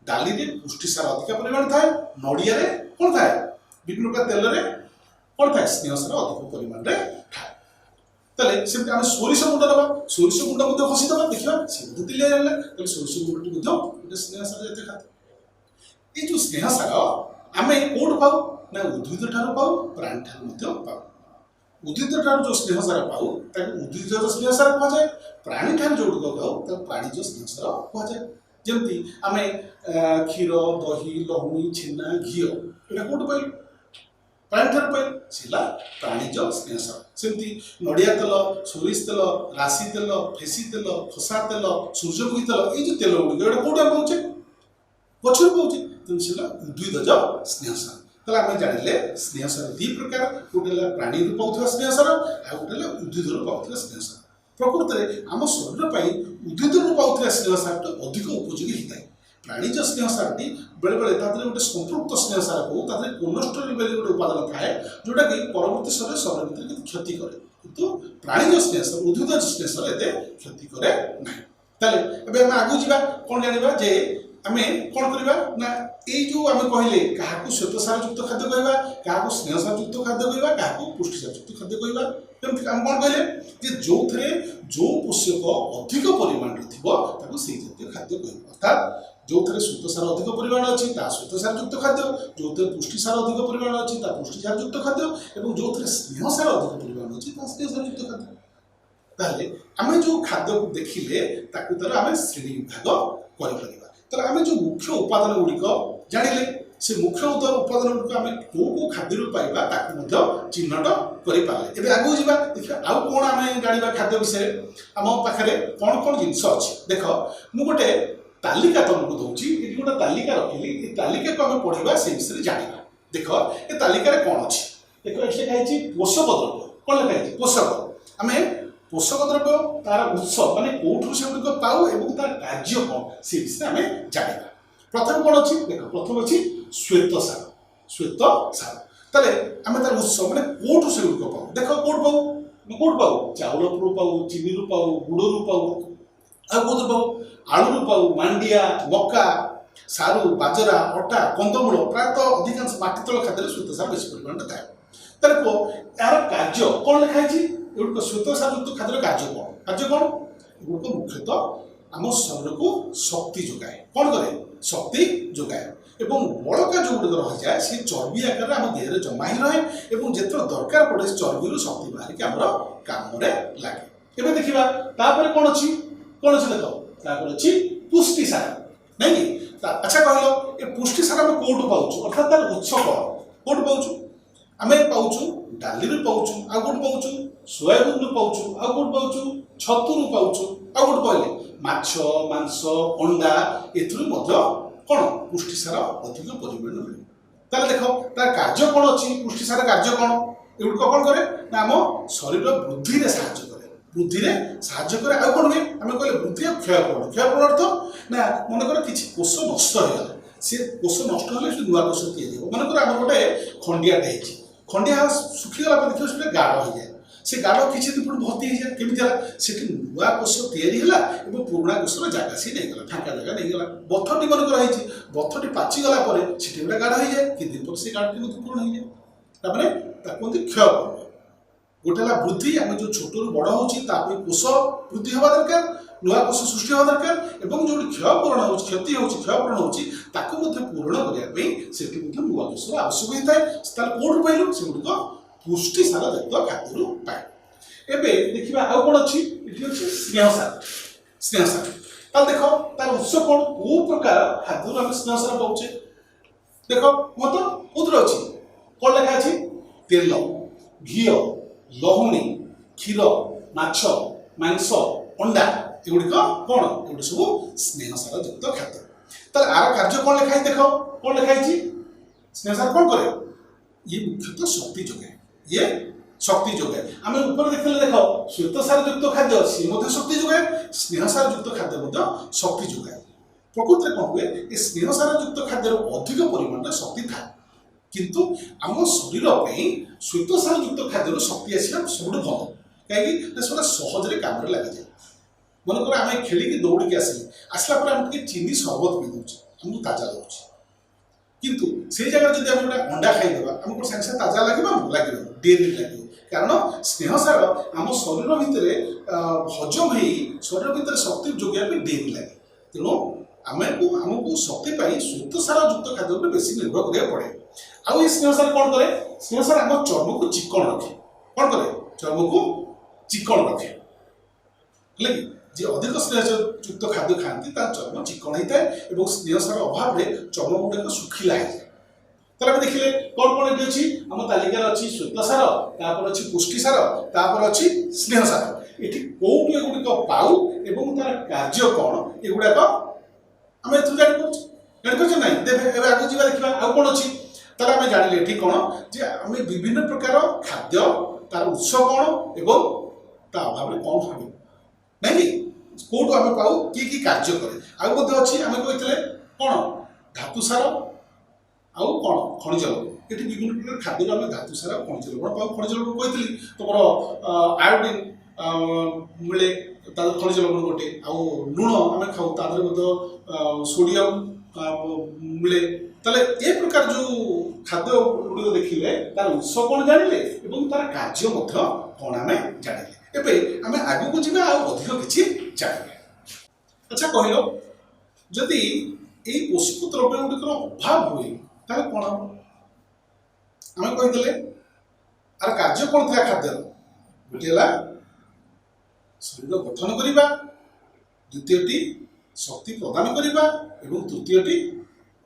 ଡାଲିରେ ପୁଷ୍ଟିସାର ଅଧିକ ପରିମାଣରେ ଥାଏ, ନଡ଼ିଆରେ କ'ଣ ଥାଏ, ବିଭିନ୍ନ ପ୍ରକାର ତେଲରେ କ'ଣ ଥାଏ? ସ୍ନେହସାର ଅଧିକ ପରିମାଣରେ ଥାଏ। ତାହେଲେ ସେମିତି ଆମେ ସୋରିଷ ଗୁଣ୍ଡ ନେବା, ସୋରିଷ ଗୁଣ୍ଡ ମଧ୍ୟ ଘଷିଦେବା, ଦେଖିବା ସେ ମଧ୍ୟ ତେଲିଆ ଜାଣିଲା। ତାହେଲେ ସୋରିଷ ଗୁଣ୍ଡଟି ମଧ୍ୟ ଗୋଟେ ସ୍ନେହସାର ଜାତୀୟ ଖାଦ୍ୟ। ଏଇ ଯେଉଁ ସ୍ନେହସାର ଆମେ କୋଉଠୁ ପାଉ ନା ଉଦ୍ଭିଦ ଠାରୁ ପାଉ, ପ୍ରାଣୀ ଠାରୁ ମଧ୍ୟ ପାଉ। ଉଦ୍ଭିଦ ଠାରୁ ଯେଉଁ ସ୍ନେହସାର ପାଉ, ତାକୁ ଉଦ୍ଭିଦଜ ସ୍ନେହସାର କୁହାଯାଏ। ପ୍ରାଣୀ ଠାରୁ ଯେଉଁଗୁଡ଼ିକ ପାଉ, ତାକୁ ପ୍ରାଣୀଜ ସ୍ନେହସାର କୁହାଯାଏ। ଯେମିତି ଆମେ କ୍ଷୀର, ଦହି, ଲହୁଣୀ, ଛେନା, ଘିଅ, ଏଇଟା କୋଉଠୁ ପାଇଲୁ? ପ୍ରାଣୀ ଠାରୁ ପାଇଲୁ, ସେ ହେଲା ପ୍ରାଣୀଜ ସ୍ନେହସାର। ସେମିତି ନଡ଼ିଆ ତେଲ, ସୋରିଷ ତେଲ, ରାଶି ତେଲ, ଫେସି ତେଲ, ଖସା ତେଲ, ସୂର୍ଯ୍ୟମୁଖୀ ତେଲ, ଏଇ ଯେଉଁ ତେଲ ଗୁଡ଼ିକ, ଏଇଟା କୋଉଠୁ ଆମେ ପାଉଛେ? ଗଛରୁ ପାଉଛେ। ତେଣୁ ସେ ହେଲା ଉଦ୍ଭିଦଜ ସ୍ନେହସାର। ତାହେଲେ ଆମେ ଜାଣିଲେ ସ୍ନେହସାର ଦୁଇ ପ୍ରକାର, ଗୋଟେ ହେଲା ପ୍ରାଣୀରୁ ପାଉଥିବା ସ୍ନେହସାର, ଆଉ ଗୋଟେ ହେଲା ଉଦ୍ଭିଦରୁ ପାଉଥିବା ସ୍ନେହସାର। ପ୍ରକୃତରେ ଆମ ଶରୀର ପାଇଁ ଉଦ୍ଭିଦରୁ ପାଉଥିବା ସ୍ନେହସାରଟି ଅଧିକ ଉପଯୋଗୀ ହେଇଥାଏ। ପ୍ରାଣୀଜ ସ୍ନେହସାରଟି ବେଳେବେଳେ ତା ଦେହରେ ଗୋଟେ ସମ୍ପୃକ୍ତ ସ୍ନେହସାର ହଉ, ତା ଦେହରେ କୋଲେଷ୍ଟ୍ରଲ୍ ବୋଲି ଗୋଟେ ଉପାଦାନ ଥାଏ, ଯେଉଁଟାକି ପରବର୍ତ୍ତୀ ସମୟରେ ଶରୀର ଭିତରେ କିଛି କ୍ଷତି କରେ। କିନ୍ତୁ ପ୍ରାଣୀଜ ସ୍ନେହସାର, ଉଦ୍ଭିଦଜ ସ୍ନେହସାର ଏତେ କ୍ଷତି କରେ ନାହିଁ। ତାହେଲେ ଏବେ ଆମେ ଆଗକୁ ଯିବା। କ'ଣ ଜାଣିବା ଯେ ଆମେ କ'ଣ କରିବା ନା, ଏଇ ଯେଉଁ ଆମେ କହିଲେ କାହାକୁ ଶ୍ୱେତସାର ଯୁକ୍ତ ଖାଦ୍ୟ କହିବା, କାହାକୁ ସ୍ନେହସାର ଯୁକ୍ତ ଖାଦ୍ୟ କହିବା, କାହାକୁ ପୁଷ୍ଟିସାର ଯୁକ୍ତ ଖାଦ୍ୟ କହିବା। ଯେମିତି ଆମେ କ'ଣ କହିଲେ ଯେ ଯେଉଁଥିରେ ଯେଉଁ ପୋଷକ ଅଧିକ ପରିମାଣରେ ଥିବ, ତାକୁ ସେଇ ଜାତୀୟ ଖାଦ୍ୟ କହିବା। ଅର୍ଥାତ୍ ଯେଉଁଥିରେ ଶ୍ୱେତସାର ଅଧିକ ପରିମାଣ ଅଛି, ତାହା ଶ୍ୱେତସାର ଯୁକ୍ତ ଖାଦ୍ୟ, ଯେଉଁଥିରେ ପୁଷ୍ଟିସାର ଅଧିକ ପରିମାଣ ଅଛି, ତାହା ପୁଷ୍ଟିସାର ଯୁକ୍ତ ଖାଦ୍ୟ ଏବଂ ଯେଉଁଥିରେ ସ୍ନେହସାର ଅଧିକ ପରିମାଣ ଅଛି, ତାହା ସ୍ନେହସାର ଯୁକ୍ତ ଖାଦ୍ୟ। ତାହେଲେ ଆମେ ଯେଉଁ ଖାଦ୍ୟକୁ ଦେଖିଲେ, ତାକୁ ତାର ଆମେ ଶ୍ରେଣୀ ବିଭାଗ କରିପାରିବା। ତାହେଲେ ଆମେ ଯେଉଁ ମୁଖ୍ୟ ଉପାଦାନ ଗୁଡ଼ିକ ଜାଣିଲେ, ସେ ମୁଖ୍ୟ ଉପାଦାନ ଗୁଡ଼ିକ ଆମେ କେଉଁ କେଉଁ ଖାଦ୍ୟରୁ ପାଇବା, ତାକୁ ମଧ୍ୟ ଚିହ୍ନଟ କରିପାରିଲେ। ଏବେ ଆଗକୁ ଯିବା, ଦେଖିବା ଆଉ କ'ଣ ଆମେ ଜାଣିବା ଖାଦ୍ୟ ବିଷୟରେ। ଆମ ପାଖରେ କ'ଣ କ'ଣ ଜିନିଷ ଅଛି। ଦେଖ, ମୁଁ ଗୋଟେ ତାଲିକା ତମକୁ ଦଉଛି। ଏଠି ଗୋଟେ ତାଲିକା ରଖିଲି। ଏ ତାଲିକାକୁ ଆମେ ପଢ଼ିବା, ସେ ବିଷୟରେ ଜାଣିବା। ଦେଖ, ଏ ତାଲିକାରେ କ'ଣ ଅଛି। ଦେଖ, ଏଠି ଲେଖା ହେଇଛି ପୋଷକ ଦ୍ରବ୍ୟ। କ'ଣ ଲେଖା ହେଇଛି? ପୋଷକ। ଆମେ ପୋଷକ ଦ୍ରବ୍ୟ, ତାର ଉତ୍ସ, ମାନେ କୋଉଠୁ ସେଗୁଡ଼ିକ ପାଉ ଏବଂ ତାର କାର୍ଯ୍ୟ କ'ଣ, ସେ ବିଷୟରେ ଆମେ ଜାଣିବା। ପ୍ରଥମେ କ'ଣ ଅଛି ଦେଖ। ପ୍ରଥମେ ଅଛି ଶ୍ୱେତ ସାର। ଶ୍ୱେତ ସାର। ତାହେଲେ ଆମେ ତାର ଉତ୍ସ, ମାନେ କୋଉଠୁ ସେଗୁଡ଼ିକ ପାଉ। ଦେଖ, କୋଉଠୁ ପାଉ? ଆମେ କୋଉଠୁ ପାଉ? ଚାଉଳରୁ ପାଉ, ଚିନିରୁ ପାଉ, ଗୁଡ଼ରୁ ପାଉ, ଆଉ କୋଉଥିରୁ ପାଉ? ଆଳୁରୁ ପାଉ, ମାଣ୍ଡିଆ, ମକା, ସାରୁ, ବାଜରା, ଅଟା, କନ୍ଦମୂଳ। ପ୍ରାୟତଃ ଅଧିକାଂଶ ମାଟି ତଳ ଖାଦ୍ୟରେ ଶ୍ୱେତସାର ବେଶୀ ପରିମାଣରେ ଥାଏ। ତାହେଲେ କୁହ, ଏହାର କାର୍ଯ୍ୟ କ'ଣ ଲେଖା ହେଇଛି? ଏଗୁଡ଼ିକ ଶ୍ୱେତସାର ଯୁକ୍ତ ଖାଦ୍ୟର କାର୍ଯ୍ୟ କ'ଣ? କାର୍ଯ୍ୟ କ'ଣ? ଏଗୁଡ଼ିକ ମୁଖ୍ୟତଃ ଆମ ଶରୀରକୁ ଶକ୍ତି ଯୋଗାଏ। କ'ଣ କରେ? ଶକ୍ତି ଯୋଗାଏ ଏବଂ ବଳକା ଯେଉଁଗୁଡ଼ିକ ରହିଯାଏ, ସେ ଚର୍ବି ଆକାରରେ ଆମ ଦେହରେ ଜମା ହେଇ ରହେ ଏବଂ ଯେତେବେଳେ ଦରକାର ପଡ଼େ, ସେ ଚର୍ବିରୁ ଶକ୍ତି ବାହାରିକି ଆମର କାମରେ ଲାଗେ। ଏବେ ଦେଖିବା ତାପରେ କ'ଣ ଅଛି। କ'ଣ ଅଛି ଦେଖ। ତାପରେ ଅଛି ପୁଷ୍ଟିସାର, ନାଇଁ କି? ଆଚ୍ଛା କହିଲ, ଏ ପୁଷ୍ଟିସାର ଆମେ କୋଉଠୁ ପାଉଛୁ? ଅର୍ଥାତ୍ ତାର ଉତ୍ସ କ'ଣ? କୋଉଠୁ ପାଉଛୁ? ଆମେ ପାଉଛୁ ଡାଲିରୁ ପାଉଛୁ, ଆଉ କୋଉଠୁ ପାଉଛୁ? ସୋୟାବିନ୍ରୁ ପାଉଛୁ, ଆଉ କୋଉଠୁ ପାଉଛୁ? ଛତୁରୁ ପାଉଛୁ, ଆଉ କୋଉଠୁ ପାଇଲେ? ମାଛ, ମାଂସ, ଅଣ୍ଡା, ଏଥିରୁ ମଧ୍ୟ କ'ଣ ପୁଷ୍ଟିସାର ଅଧିକ ପରିମାଣରେ ମିଳେ। ତାହେଲେ ଦେଖ, ତାର କାର୍ଯ୍ୟ କ'ଣ ଅଛି? ପୁଷ୍ଟିସାର କାର୍ଯ୍ୟ କ'ଣ? ଏଗୁଡ଼ିକ କ'ଣ କରେ ନା, ଆମ ଶରୀର ବୃଦ୍ଧିରେ ସାହାଯ୍ୟ କରେ। ବୃଦ୍ଧିରେ ସାହାଯ୍ୟ କରେ। ଆଉ କ'ଣ ହୁଏ? ଆମେ କହିଲେ ବୃଦ୍ଧି ଆଉ କ୍ଷୟ ପୂରଣ। କ୍ଷୟ ପୂରଣ ଅର୍ଥ ନା, ମନେକର କିଛି କୋଷ ନଷ୍ଟ ହେଇଗଲା, ସେ କୋଷ ନଷ୍ଟ ହେଲେ ସେ ନୂଆ କୋଷ ତିଆରି ହେବ। ମନେକର ଆମର ଗୋଟେ ଖଣ୍ଡିଆଟେ ହେଇଛି। ଖଣ୍ଡିଆ ଶୁଖିଗଲା ପରେ ଦେଖିବ ସେଟା ଗାଢ଼ ହେଇଯାଏ। ସେ ଗାଢ଼ କିଛି ଦିନ ପୁଣି ଭର୍ତ୍ତି ହେଇଯାଏ। କେମିତି ହେଲା? ସେଠି ନୂଆ କୋଷ ତିଆରି ହେଲା ଏବଂ ପୁରୁଣା କୋଷର ଜାଗା ସିଏ ନେଇଗଲା, ଫାଙ୍କା ଜାଗା ନେଇଗଲା। ବଥଟି ମନେକର ହେଇଛି, ବଥଟି ପାଚିଗଲା ପରେ ସେଠି ଗୋଟେ ଗାଢ଼ ହେଇଯାଏ। କିଛି ଦିନ ପରେ ସେ ଗାଢ଼ଟି ମଧ୍ୟ ପୂରଣ ହେଇଯାଏ। ତାପରେ ତାକୁ କୁହନ୍ତି କ୍ଷୟ ପୂରଣ। ଗୋଟେ ହେଲା ବୃଦ୍ଧି। ଆମେ ଯେଉଁ ଛୋଟରୁ ବଡ଼ ହେଉଛି, ତା ପାଇଁ କୋଷ ବୃଦ୍ଧି ହେବା ଦରକାର, ନୂଆ କୋଷ ସୃଷ୍ଟି ହେବା ଦରକାର ଏବଂ ଯେଉଁଠି କ୍ଷୟ ପୂରଣ ହେଉଛି, କ୍ଷତି ହେଉଛି, କ୍ଷୟ ପୂରଣ ହେଉଛି, ତାକୁ ମଧ୍ୟ ପୂରଣ କରିବା ପାଇଁ ସେଠି ମଧ୍ୟ ନୂଆ କୋଷର ଆବଶ୍ୟକ ହେଇଥାଏ। ତାହେଲେ କୋଉଠୁ ପାଇଲୁ? ସେଗୁଡ଼ିକ ପୁଷ୍ଟିସାର ଯୁକ୍ତ ଖାଦ୍ୟରୁ ପାଇଲୁ। ଏବେ ଦେଖିବା ଆଉ କ'ଣ ଅଛି। ଏଠି ଅଛି ସ୍ନେହସାର। ସ୍ନେହସାର। ତାହେଲେ ଦେଖ, ତାର ଉତ୍ସ କ'ଣ? କୋଉ ପ୍ରକାର ଖାଦ୍ୟରୁ ଆମେ ସ୍ନେହସାର ପାଉଛେ? ଦେଖ, କୁହ ତ କୋଉଥିରେ ଅଛି? କ'ଣ ଲେଖା ଅଛି? ତେଲ, ଘିଅ, ଲହୁଣୀ, କ୍ଷୀର, ମାଛ, ମାଂସ, ଅଣ୍ଡା। ଏଗୁଡ଼ିକ କ'ଣ? ଏଗୁଡ଼ିକ ସବୁ ସ୍ନେହସାର ଯୁକ୍ତ ଖାଦ୍ୟ। ତାହେଲେ ଆର କାର୍ଯ୍ୟ କ'ଣ ଲେଖା ହେଇଛି? ଦେଖ, କ'ଣ ଲେଖା ହେଇଛି? ସ୍ନେହସାର କ'ଣ କରେ? ଇଏ ମୁଖ୍ୟତଃ ଶକ୍ତି ଯୋଗାଏ। ଇଏ ଶକ୍ତି ଯୋଗାଏ। ଆମେ ଉପରେ ଦେଖିଲେ, ଦେଖ, ଶ୍ୱେତସାର ଯୁକ୍ତ ଖାଦ୍ୟ ସିଏ ମଧ୍ୟ ଶକ୍ତି ଯୋଗାଏ, ସ୍ନେହସାର ଯୁକ୍ତ ଖାଦ୍ୟ ମଧ୍ୟ ଶକ୍ତି ଯୋଗାଏ। ପ୍ରକୃତରେ କ'ଣ ହୁଏ, ଏ ସ୍ନେହସାର ଯୁକ୍ତ ଖାଦ୍ୟର ଅଧିକ ପରିମାଣରେ ଶକ୍ତି ଥାଏ, କିନ୍ତୁ ଆମ ଶରୀର ପାଇଁ ଶ୍ୱେତସାର ଯୁକ୍ତ ଖାଦ୍ୟରୁ ଶକ୍ତି ଆସିବା ସବୁଠୁ ଭଲ। କାହିଁକି ନା ସେଟା ସହଜରେ କାମରେ ଲାଗିଯାଏ। ମନେକର ଆମେ ଖେଳିକି ଦୌଡ଼ିକି ଆସିଲେ, ଆସିଲା ପରେ ଆମେ ଟିକେ ଚିନି ସରବତ ପିଇ ଦେଉଛେ, ଆମକୁ ତାଜା ଲାଗୁଛି। କିନ୍ତୁ ସେଇ ଜାଗାରେ ଯଦି ଆମେ ଗୋଟେ ଅଣ୍ଡା ଖାଇଦେବା, ଆମକୁ ସାଙ୍ଗେ ସାଙ୍ଗେ ତାଜା ଲାଗିବ? ଆମକୁ ଲାଗିବ, ଡେରି ଲାଗିବ। କାରଣ ସ୍ନେହସାର ଆମ ଶରୀର ଭିତରେ ହଜମ ହେଇ ଶରୀର ଭିତରେ ଶକ୍ତି ଯୋଗାଇବା ପାଇଁ ଡେରି ଲାଗେ। ତେଣୁ ଆମକୁ ଶକ୍ତି ପାଇଁ ଶ୍ୱେତସାର ଯୁକ୍ତ ଖାଦ୍ୟ ଉପରେ ବେଶୀ ନିର୍ଭର କରିବାକୁ ପଡ଼େ। ଆଉ ଏ ସ୍ନେହସାର କ'ଣ କରେ? ସ୍ନେହସାର ଆମ ଚର୍ମକୁ ଚିକଣ ରଖେ। କ'ଣ କରେ? ଚର୍ମକୁ ଚିକଣ ରଖେ। ହେଲା କି? ଯିଏ ଅଧିକ ସ୍ନେହଯୁକ୍ତ ଖାଦ୍ୟ ଖାଆନ୍ତି, ତା ଚର୍ମ ଚିକଣ ହେଇଥାଏ ଏବଂ ସ୍ନେହସାର ଅଭାବରେ ଚର୍ମ ଗୁଡ଼ିକ ଶୁଖିଲା ହେଇଯାଏ। ତାହେଲେ ଆମେ ଦେଖିଲେ କ'ଣ କ'ଣ ଏଠି ଅଛି। ଆମ ତାଲିକାରେ ଅଛି ଶ୍ୱେତସାର, ତାପରେ ଅଛି ପୁଷ୍ଟିସାର, ତାପରେ ଅଛି ସ୍ନେହସାର। ଏଠି କୋଉଠୁ ଏଗୁଡ଼ିକ ପାଉ ଏବଂ ତାର କାର୍ଯ୍ୟ କ'ଣ, ଏଗୁଡ଼ାକ ଆମେ ଏଥିରୁ ଜାଣିପାରୁଛେ। ଜାଣିପାରୁଛେ ନାହିଁ? ତେବେ ଏବେ ଆଗକୁ ଯିବା, ଦେଖିବା ଆଉ କ'ଣ ଅଛି। ତାହେଲେ ଆମେ ଜାଣିଲେ ଏଠି କ'ଣ ଯେ ଆମେ ବିଭିନ୍ନ ପ୍ରକାର ଖାଦ୍ୟ, ତାର ଉତ୍ସ କ'ଣ ଏବଂ ତା ଅଭାବରେ କ'ଣ ହୁଏ। ନାଇଁ କି? କୋଉଠୁ ଆମେ ପାଉ, କି କି କାର୍ଯ୍ୟ କରେ? ଆଉ ମଧ୍ୟ ଅଛି, ଆମେ କହିଥିଲେ କ'ଣ? ଧାତୁ ସାର ଆଉ କ'ଣ? ଖଣିଜ ଲବଣ। ଏଠି ବିଭିନ୍ନ ପ୍ରକାର ଖାଦ୍ୟରୁ ଆମେ ଧାତୁ ସାର ଆଉ ଖଣିଜ ଲବଣ ପାଉ। ଖଣିଜ ଲବଣ କହିଥିଲି, ତୁମର ଆୟୋଡିନ୍ ମିଳେ ତା ଖଣିଜ ଲବଣ ଗୋଟେ। ଆଉ ଲୁଣ ଆମେ ଖାଉ, ତା ଦେହରେ ମଧ୍ୟ ସୋଡ଼ିୟମ ମିଳେ। ତାହେଲେ ଏ ପ୍ରକାର ଯେଉଁ ଖାଦ୍ୟ ଗୁଡ଼ିକ ଦେଖିଲେ, ତାର ଉତ୍ସ କ'ଣ ଜାଣିଲେ ଏବଂ ତାର କାର୍ଯ୍ୟ ମଧ୍ୟ କ'ଣ ଆମେ ଜାଣିଲେ। ଏବେ ଆମେ ଆଗକୁ ଯିବା ଆଉ ଅଧିକ କିଛି ଜାଣିବେ। ଆଚ୍ଛା କହିଲ, ଯଦି ଏଇ ପୋଷକ ଦ୍ରବ୍ୟ ଗୁଡ଼ିକର ଅଭାବ ହୁଏ ତାହେଲେ କ'ଣ ହବ? ଆମେ କହିଥିଲେ ଆର କାର୍ଯ୍ୟ କ'ଣ ଥିଲା ଖାଦ୍ୟର? ଗୋଟିଏ ହେଲା ଶରୀର ଗଠନ କରିବା, ଦ୍ୱିତୀୟଟି ଶକ୍ତି ପ୍ରଦାନ କରିବା ଏବଂ ତୃତୀୟଟି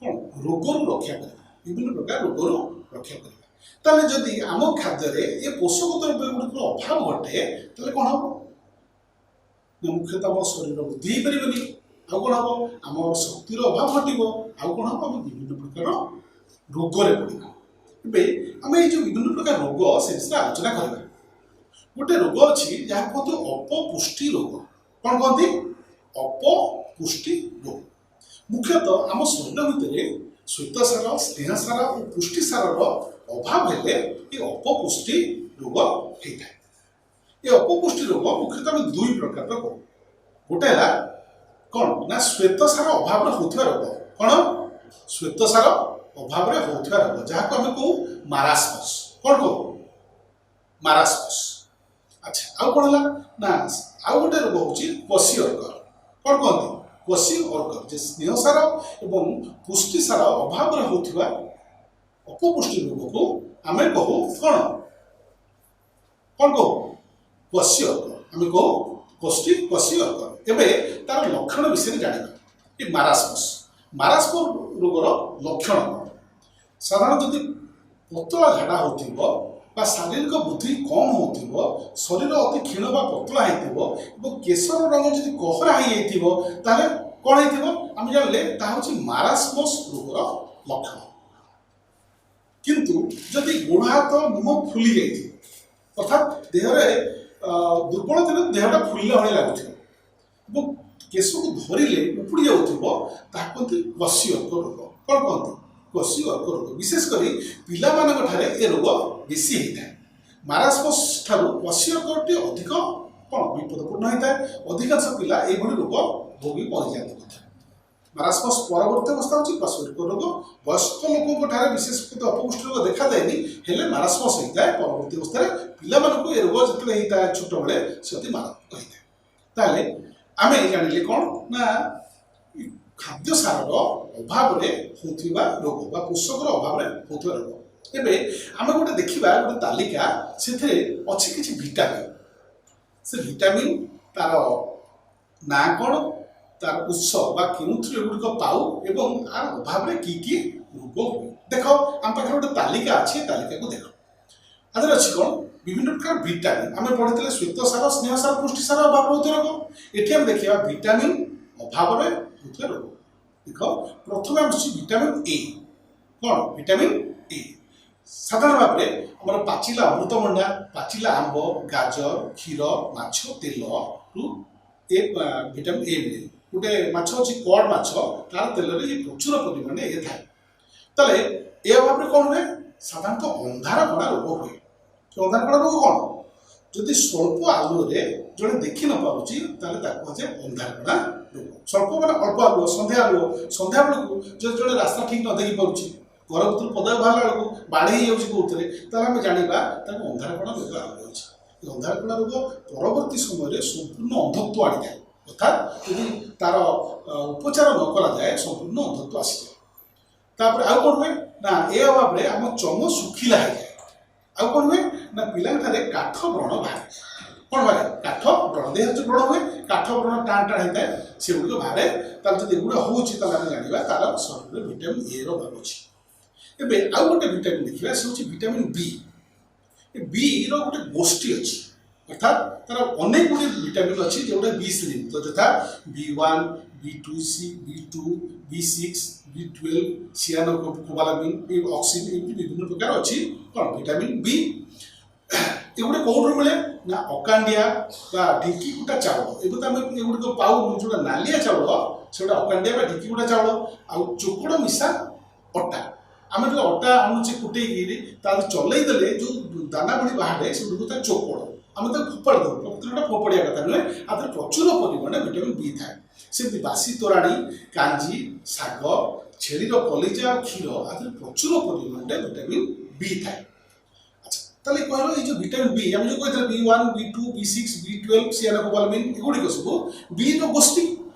କ'ଣ? ରୋଗରୁ ରକ୍ଷା କରିବା, ବିଭିନ୍ନ ପ୍ରକାର ରୋଗରୁ ରକ୍ଷା କରିବା। ତାହେଲେ ଯଦି ଆମ ଖାଦ୍ୟରେ ଏ ପୋଷକ ଦ୍ରବ୍ୟ ଗୁଡ଼ିକର ଅଭାବ ଘଟେ ତାହେଲେ କ'ଣ ହବ ନା, ମୁଖ୍ୟତଃ ଆମ ଶରୀର ବୃଦ୍ଧି ହେଇପାରିବନି। ଆଉ କ'ଣ ହବ? ଆମ ଶକ୍ତିର ଅଭାବ ଘଟିବ। ଆଉ କ'ଣ ହବ? ଆମେ ବିଭିନ୍ନ ପ୍ରକାର ରୋଗରେ ପଡ଼ିବା। ଏବେ ଆମେ ଏଇ ଯେଉଁ ବିଭିନ୍ନ ପ୍ରକାର ରୋଗ, ସେ ବିଷୟରେ ଆଲୋଚନା କରିବା। ଗୋଟେ ରୋଗ ଅଛି ଯାହା କୁହନ୍ତି ଅପପୁଷ୍ଟି ରୋଗ। କ'ଣ କହନ୍ତି? ଅପପୁଷ୍ଟି ରୋଗ। ମୁଖ୍ୟତଃ ଆମ ଶରୀର ଭିତରେ ଶ୍ୱେତସାର, ସ୍ନେହସାର ଓ ପୁଷ୍ଟିସାରର ଅଭାବ ହେଲେ ଏ ଅପପୁଷ୍ଟି ରୋଗ ହେଇଥାଏ। ଏ ଅପପୁଷ୍ଟି ରୋଗ ମୁଖ୍ୟତଃ ଆମେ ଦୁଇ ପ୍ରକାରର କହୁ। ଗୋଟେ ହେଲା କ'ଣ ନା ଶ୍ୱେତସାର ଅଭାବରେ ହେଉଥିବା ରୋଗ। କ'ଣ? ଶ୍ୱେତସାର ଅଭାବରେ ହେଉଥିବା ରୋଗ, ଯାହାକୁ ଆମେ କହୁ ମାରାସ୍ମସ୍। କ'ଣ କହୁ? ମାରାସ୍ମସ୍। ଆଚ୍ଛା, ଆଉ କ'ଣ ହେଲା ନା ଆଉ ଗୋଟେ ରୋଗ ହେଉଛି କ୍ୱସିଅର୍କର। କ'ଣ କହନ୍ତି? କ୍ୱସିଅର୍କର। ଯେ ସ୍ନେହସାର ଏବଂ ପୁଷ୍ଟିସାର ଅଭାବରେ ହେଉଥିବା ଅପପୁଷ୍ଟି ରୋଗକୁ ଆମେ କହୁ କ'ଣ? କ'ଣ କହୁ? କ୍ୱସିଅର୍କର। ଆମେ କହୁ କ୍ୱସିଅର୍କର। ଏବେ ତାର ଲକ୍ଷଣ ବିଷୟରେ ଜାଣିବା। ଏ ମାରାସ୍ମସ୍ ରୋଗର ଲକ୍ଷଣ କ'ଣ? ସାଧାରଣ ଯଦି ପତଳା ଝାଡ଼ା ହେଉଥିବ ବା ଶାରୀରିକ ବୃଦ୍ଧି କମ୍ ହେଉଥିବ, ଶରୀର ଅତି କ୍ଷୀଣ ବା ପତଳା ହେଇଥିବ ଏବଂ କେଶର ରଙ୍ଗ ଯଦି କହରା ହେଇଯାଇଥିବ, ତାହେଲେ କ'ଣ ହେଇଥିବ ଆମେ ଜାଣିଲେ ତାହା ହେଉଛି ମାରାସ୍ମସ୍ ରୋଗର ଲକ୍ଷଣ। କିନ୍ତୁ ଯଦି ଗୋଡ଼ ହାତ ମୁହଁ ଫୁଲି ଯାଇଥିବ, ଅର୍ଥାତ୍ ଦେହରେ ଦୁର୍ବଳ ଥିଲେ ଦେହଟା ଫୁଲିଲା ଭଳି ଲାଗୁଥିବ ଏବଂ କେଶକୁ ଧରିଲେ ଉପୁଡ଼ି ଯାଉଥିବ, ତାହା କୁହନ୍ତି କ୍ୱସିଅର୍କ ରୋଗ। କ'ଣ କୁହନ୍ତି? କ୍ୱସିଅର୍କ ରୋଗ। ବିଶେଷ କରି ପିଲାମାନଙ୍କ ଠାରେ ଏ ରୋଗ ବେଶୀ ହେଇଥାଏ। ମାରାସ୍ମସ୍ ଠାରୁ କ୍ୱସିଅର୍କଟି ଅଧିକ କ'ଣ ବିପଦପୂର୍ଣ୍ଣ ହେଇଥାଏ। ଅଧିକାଂଶ ପିଲା ଏଇଭଳି ରୋଗ ଭୋଗି ମରିଯାଆନ୍ତି ମଧ୍ୟ। ମାରାସ୍ମସ୍ ପରବର୍ତ୍ତୀ ଅବସ୍ଥା ହେଉଛି କ୍ୱସିଅର୍କ ରୋଗ। ବୟସ୍କ ଲୋକଙ୍କ ଠାରେ ବିଶେଷ କରି ଅପପୁଷ୍ଟି ରୋଗ ଦେଖାଯାଏନି, ହେଲେ ମାରାସ୍ମସ୍ ହେଇଥାଏ ପରବର୍ତ୍ତୀ ଅବସ୍ଥାରେ। ପିଲାମାନଙ୍କୁ ଏ ରୋଗ ଯେତେବେଳେ ହେଇଥାଏ ଛୋଟବେଳେ, ସେ ଅତି ମାରାତ୍ମକ ହେଇଥାଏ। ତାହେଲେ ଆମେ ଜାଣିଲେ କ'ଣ ନା ଖାଦ୍ୟ ସାରର ଅଭାବରେ ହେଉଥିବା ରୋଗ ବା ପୋଷକର ଅଭାବରେ ହେଉଥିବା ରୋଗ। ଏବେ ଆମେ ଗୋଟେ ଦେଖିବା ଗୋଟେ ତାଲିକା, ସେଥିରେ ଅଛି କିଛି ଭିଟାମିନ୍। ସେ ଭିଟାମିନ୍ ତାର ନାଁ କ'ଣ, ତାର ଉତ୍ସ ବା କେଉଁଥିରୁ ଏଗୁଡ଼ିକ ପାଉ ଏବଂ ଆର ଅଭାବରେ କି କି ରୋଗ ହୁଏ। ଦେଖ, ଆମ ପାଖରେ ଗୋଟେ ତାଲିକା ଅଛି, ଏ ତାଲିକାକୁ ଦେଖ। ଆଦେହରେ ଅଛି କ'ଣ? ବିଭିନ୍ନ ପ୍ରକାର ଭିଟାମିନ୍। ଆମେ ପଢ଼ିଥିଲେ ଶ୍ୱେତସାର, ସ୍ନେହସାର, ପୁଷ୍ଟିସାର ଅଭାବରେ ହେଉଥିବା ରୋଗ। ଏଠି ଆମେ ଦେଖିବା ଭିଟାମିନ୍ ଅଭାବରେ ହେଉଥିବା ରୋଗ। ଦେଖ, ପ୍ରଥମେ ଆସୁଛି ଭିଟାମିନ୍ ଏ। କ'ଣ? ଭିଟାମିନ୍ ଏ ସାଧାରଣ ଭାବରେ ଆମର ପାଚିଲା ଅମୃତଭଣ୍ଡା, ପାଚିଲା ଆମ୍ବ, ଗାଜର, କ୍ଷୀର, ମାଛ ତେଲରୁ ଏ ଭିଟାମିନ୍ ଏ ମିଳେ। ଗୋଟେ ମାଛ ଅଛି କଡ୍ ମାଛ, ତାର ତେଲରେ ଇଏ ପ୍ରଚୁର ପରିମାଣରେ ଏ ଥାଏ। ତାହେଲେ ଏ ଅଭାବରେ କ'ଣ ହୁଏ? ସାଧାରଣତଃ ଅନ୍ଧାରକଣା ରୋଗ ହୁଏ। ଅନ୍ଧାରକଣା ରୋଗ କ'ଣ? ଯଦି ସ୍ୱଳ୍ପ ଆଲୁଅରେ ଜଣେ ଦେଖି ନ ପାରୁଛି, ତାହେଲେ ତାକୁ କୁହାଯାଏ ଅନ୍ଧାରକଣା ରୋଗ। ସ୍ୱଳ୍ପ ମାନେ ଅଳ୍ପ ଆଲୁଅ, ସନ୍ଧ୍ୟା ଆଲୁଅ। ସନ୍ଧ୍ୟା ବେଳକୁ ଯଦି ଜଣେ ରାସ୍ତା ଠିକ୍ ନ ଦେଖିପାରୁଛି, ଘର ଭିତରୁ ପଦାକୁ ବାହାରିଲା ବେଳକୁ ବାଡ଼େଇ ହେଇଯାଉଛି କୋଉଥିରେ, ତାହେଲେ ଆମେ ଜାଣିବା ତାକୁ ଅନ୍ଧାରକଣା ରୋଗ ଆରମ୍ଭ ହୋଇଛି। ଏ ଅନ୍ଧାରକଣା ରୋଗ ପରବର୍ତ୍ତୀ ସମୟରେ ସମ୍ପୂର୍ଣ୍ଣ ଅନ୍ଧତ୍ୱ ଆଣିଥାଏ। ଅର୍ଥାତ୍ ଯଦି ତାର ଉପଚାର ନ କରାଯାଏ, ସମ୍ପୂର୍ଣ୍ଣ ଅନ୍ଧତ୍ୱ ଆସିଯାଏ। ତାପରେ ଆଉ କ'ଣ ହୁଏ ନା ଏ ଅଭାବରେ ଆମ ଚମ ଶୁଖିଲା ହେଇଯାଏ। ଆଉ କ'ଣ ହୁଏ ନା ପିଲାଙ୍କଠାରେ କାଠ ବ୍ରଣ ବାହାରେ। କ'ଣ ବାହାରେ? କାଠ ବ୍ରଣ। ଦେହରେ ଯେଉଁ ବ୍ରଣ ହୁଏ, କାଠ ବ୍ରଣ ଟାଣ ଟାଣ ହେଇଥାଏ, ସେଗୁଡ଼ିକ ବାହାରେ। ତାହେଲେ ଯଦି ଏଗୁଡ଼ା ହେଉଛି, ତାହେଲେ ଆମେ ଜାଣିବା ତାର ଶରୀରରେ ଭିଟାମିନ୍ ଏ ର ଅଭାବ ଅଛି। ଏବେ ଆଉ ଗୋଟେ ଭିଟାମିନ୍ ଦେଖିବା, ସେ ହେଉଛି ଭିଟାମିନ୍ ବି। ଏ ବି ର ଗୋଟେ ଗୋଷ୍ଠୀ ଅଛି, ଅର୍ଥାତ୍ ତାର ଅନେକ ଗୁଡ଼ିଏ ଭିଟାମିନ୍ ଅଛି ଯେଉଁଟା ବି ଶ୍ରେଣୀଭୁକ୍ତ, ଯଥା B1, B2 C, B2, B6, B12, cyanocobalamin, oxygen, ଏମିତି ବିଭିନ୍ନ ପ୍ରକାର ଅଛି କ'ଣ ଭିଟାମିନ୍ ବି। ଏଗୁଡ଼ା କେଉଁଠୁ ମିଳେ ନା ଅକାଣ୍ଡିଆ ବା ଢିଙ୍କି କୁଟା ଚାଉଳ। ଏବେ ତ ଆମେ ଏଗୁଡ଼ିକ ପାଉନୁ, ଯେଉଁଟା ନାଲିଆ ଚାଉଳ ସେଗୁଡ଼ା ଅକାଣ୍ଡିଆ ବା ଢିଙ୍କି କୁଟା ଚାଉଳ। ଆଉ ଚୋକଡ଼ ମିଶା ଅଟା, ଆମେ ଯେଉଁ ଅଟା ଆଣୁଛେ କୁଟେଇକିରି ତା ଚଲେଇ ଦେଲେ ଯେଉଁ ଦାନା ଭଳି ବାହାରେ ସେଗୁଡ଼ିକୁ ତା ଚୋକଡ଼, ଆମେ ତାକୁ ଫୋପାଡ଼ି ଦେଉ। ପ୍ରକୃତରେ ଏଟା ଫୋପାଡ଼ିବା କଥା ନୁହେଁ, ଆ ଦେହରେ ପ୍ରଚୁର ପରିମାଣରେ ଭିଟାମିନ୍ ବି ଥାଏ। ସେମିତି ବାସି ତୋରାଣୀ, କାଞ୍ଜି, ଶାଗ, ଛେଳିର କଲିଜା ଆଉ କ୍ଷୀର, ଆ ଦେହରେ ପ୍ରଚୁର ପରିମାଣରେ ଭିଟାମିନ୍ ବି ଥାଏ। ଆଚ୍ଛା, ତାହେଲେ କହିଲ ଏଇ ଯେଉଁ ଭିଟାମିନ୍ ବି ଆମେ ଯେଉଁ କହିଥିଲେ B1, B2, B6, B12, cyanocobalamin, ଏଗୁଡ଼ିକ ସବୁ ବିର ଗୋଷ୍ଠୀ।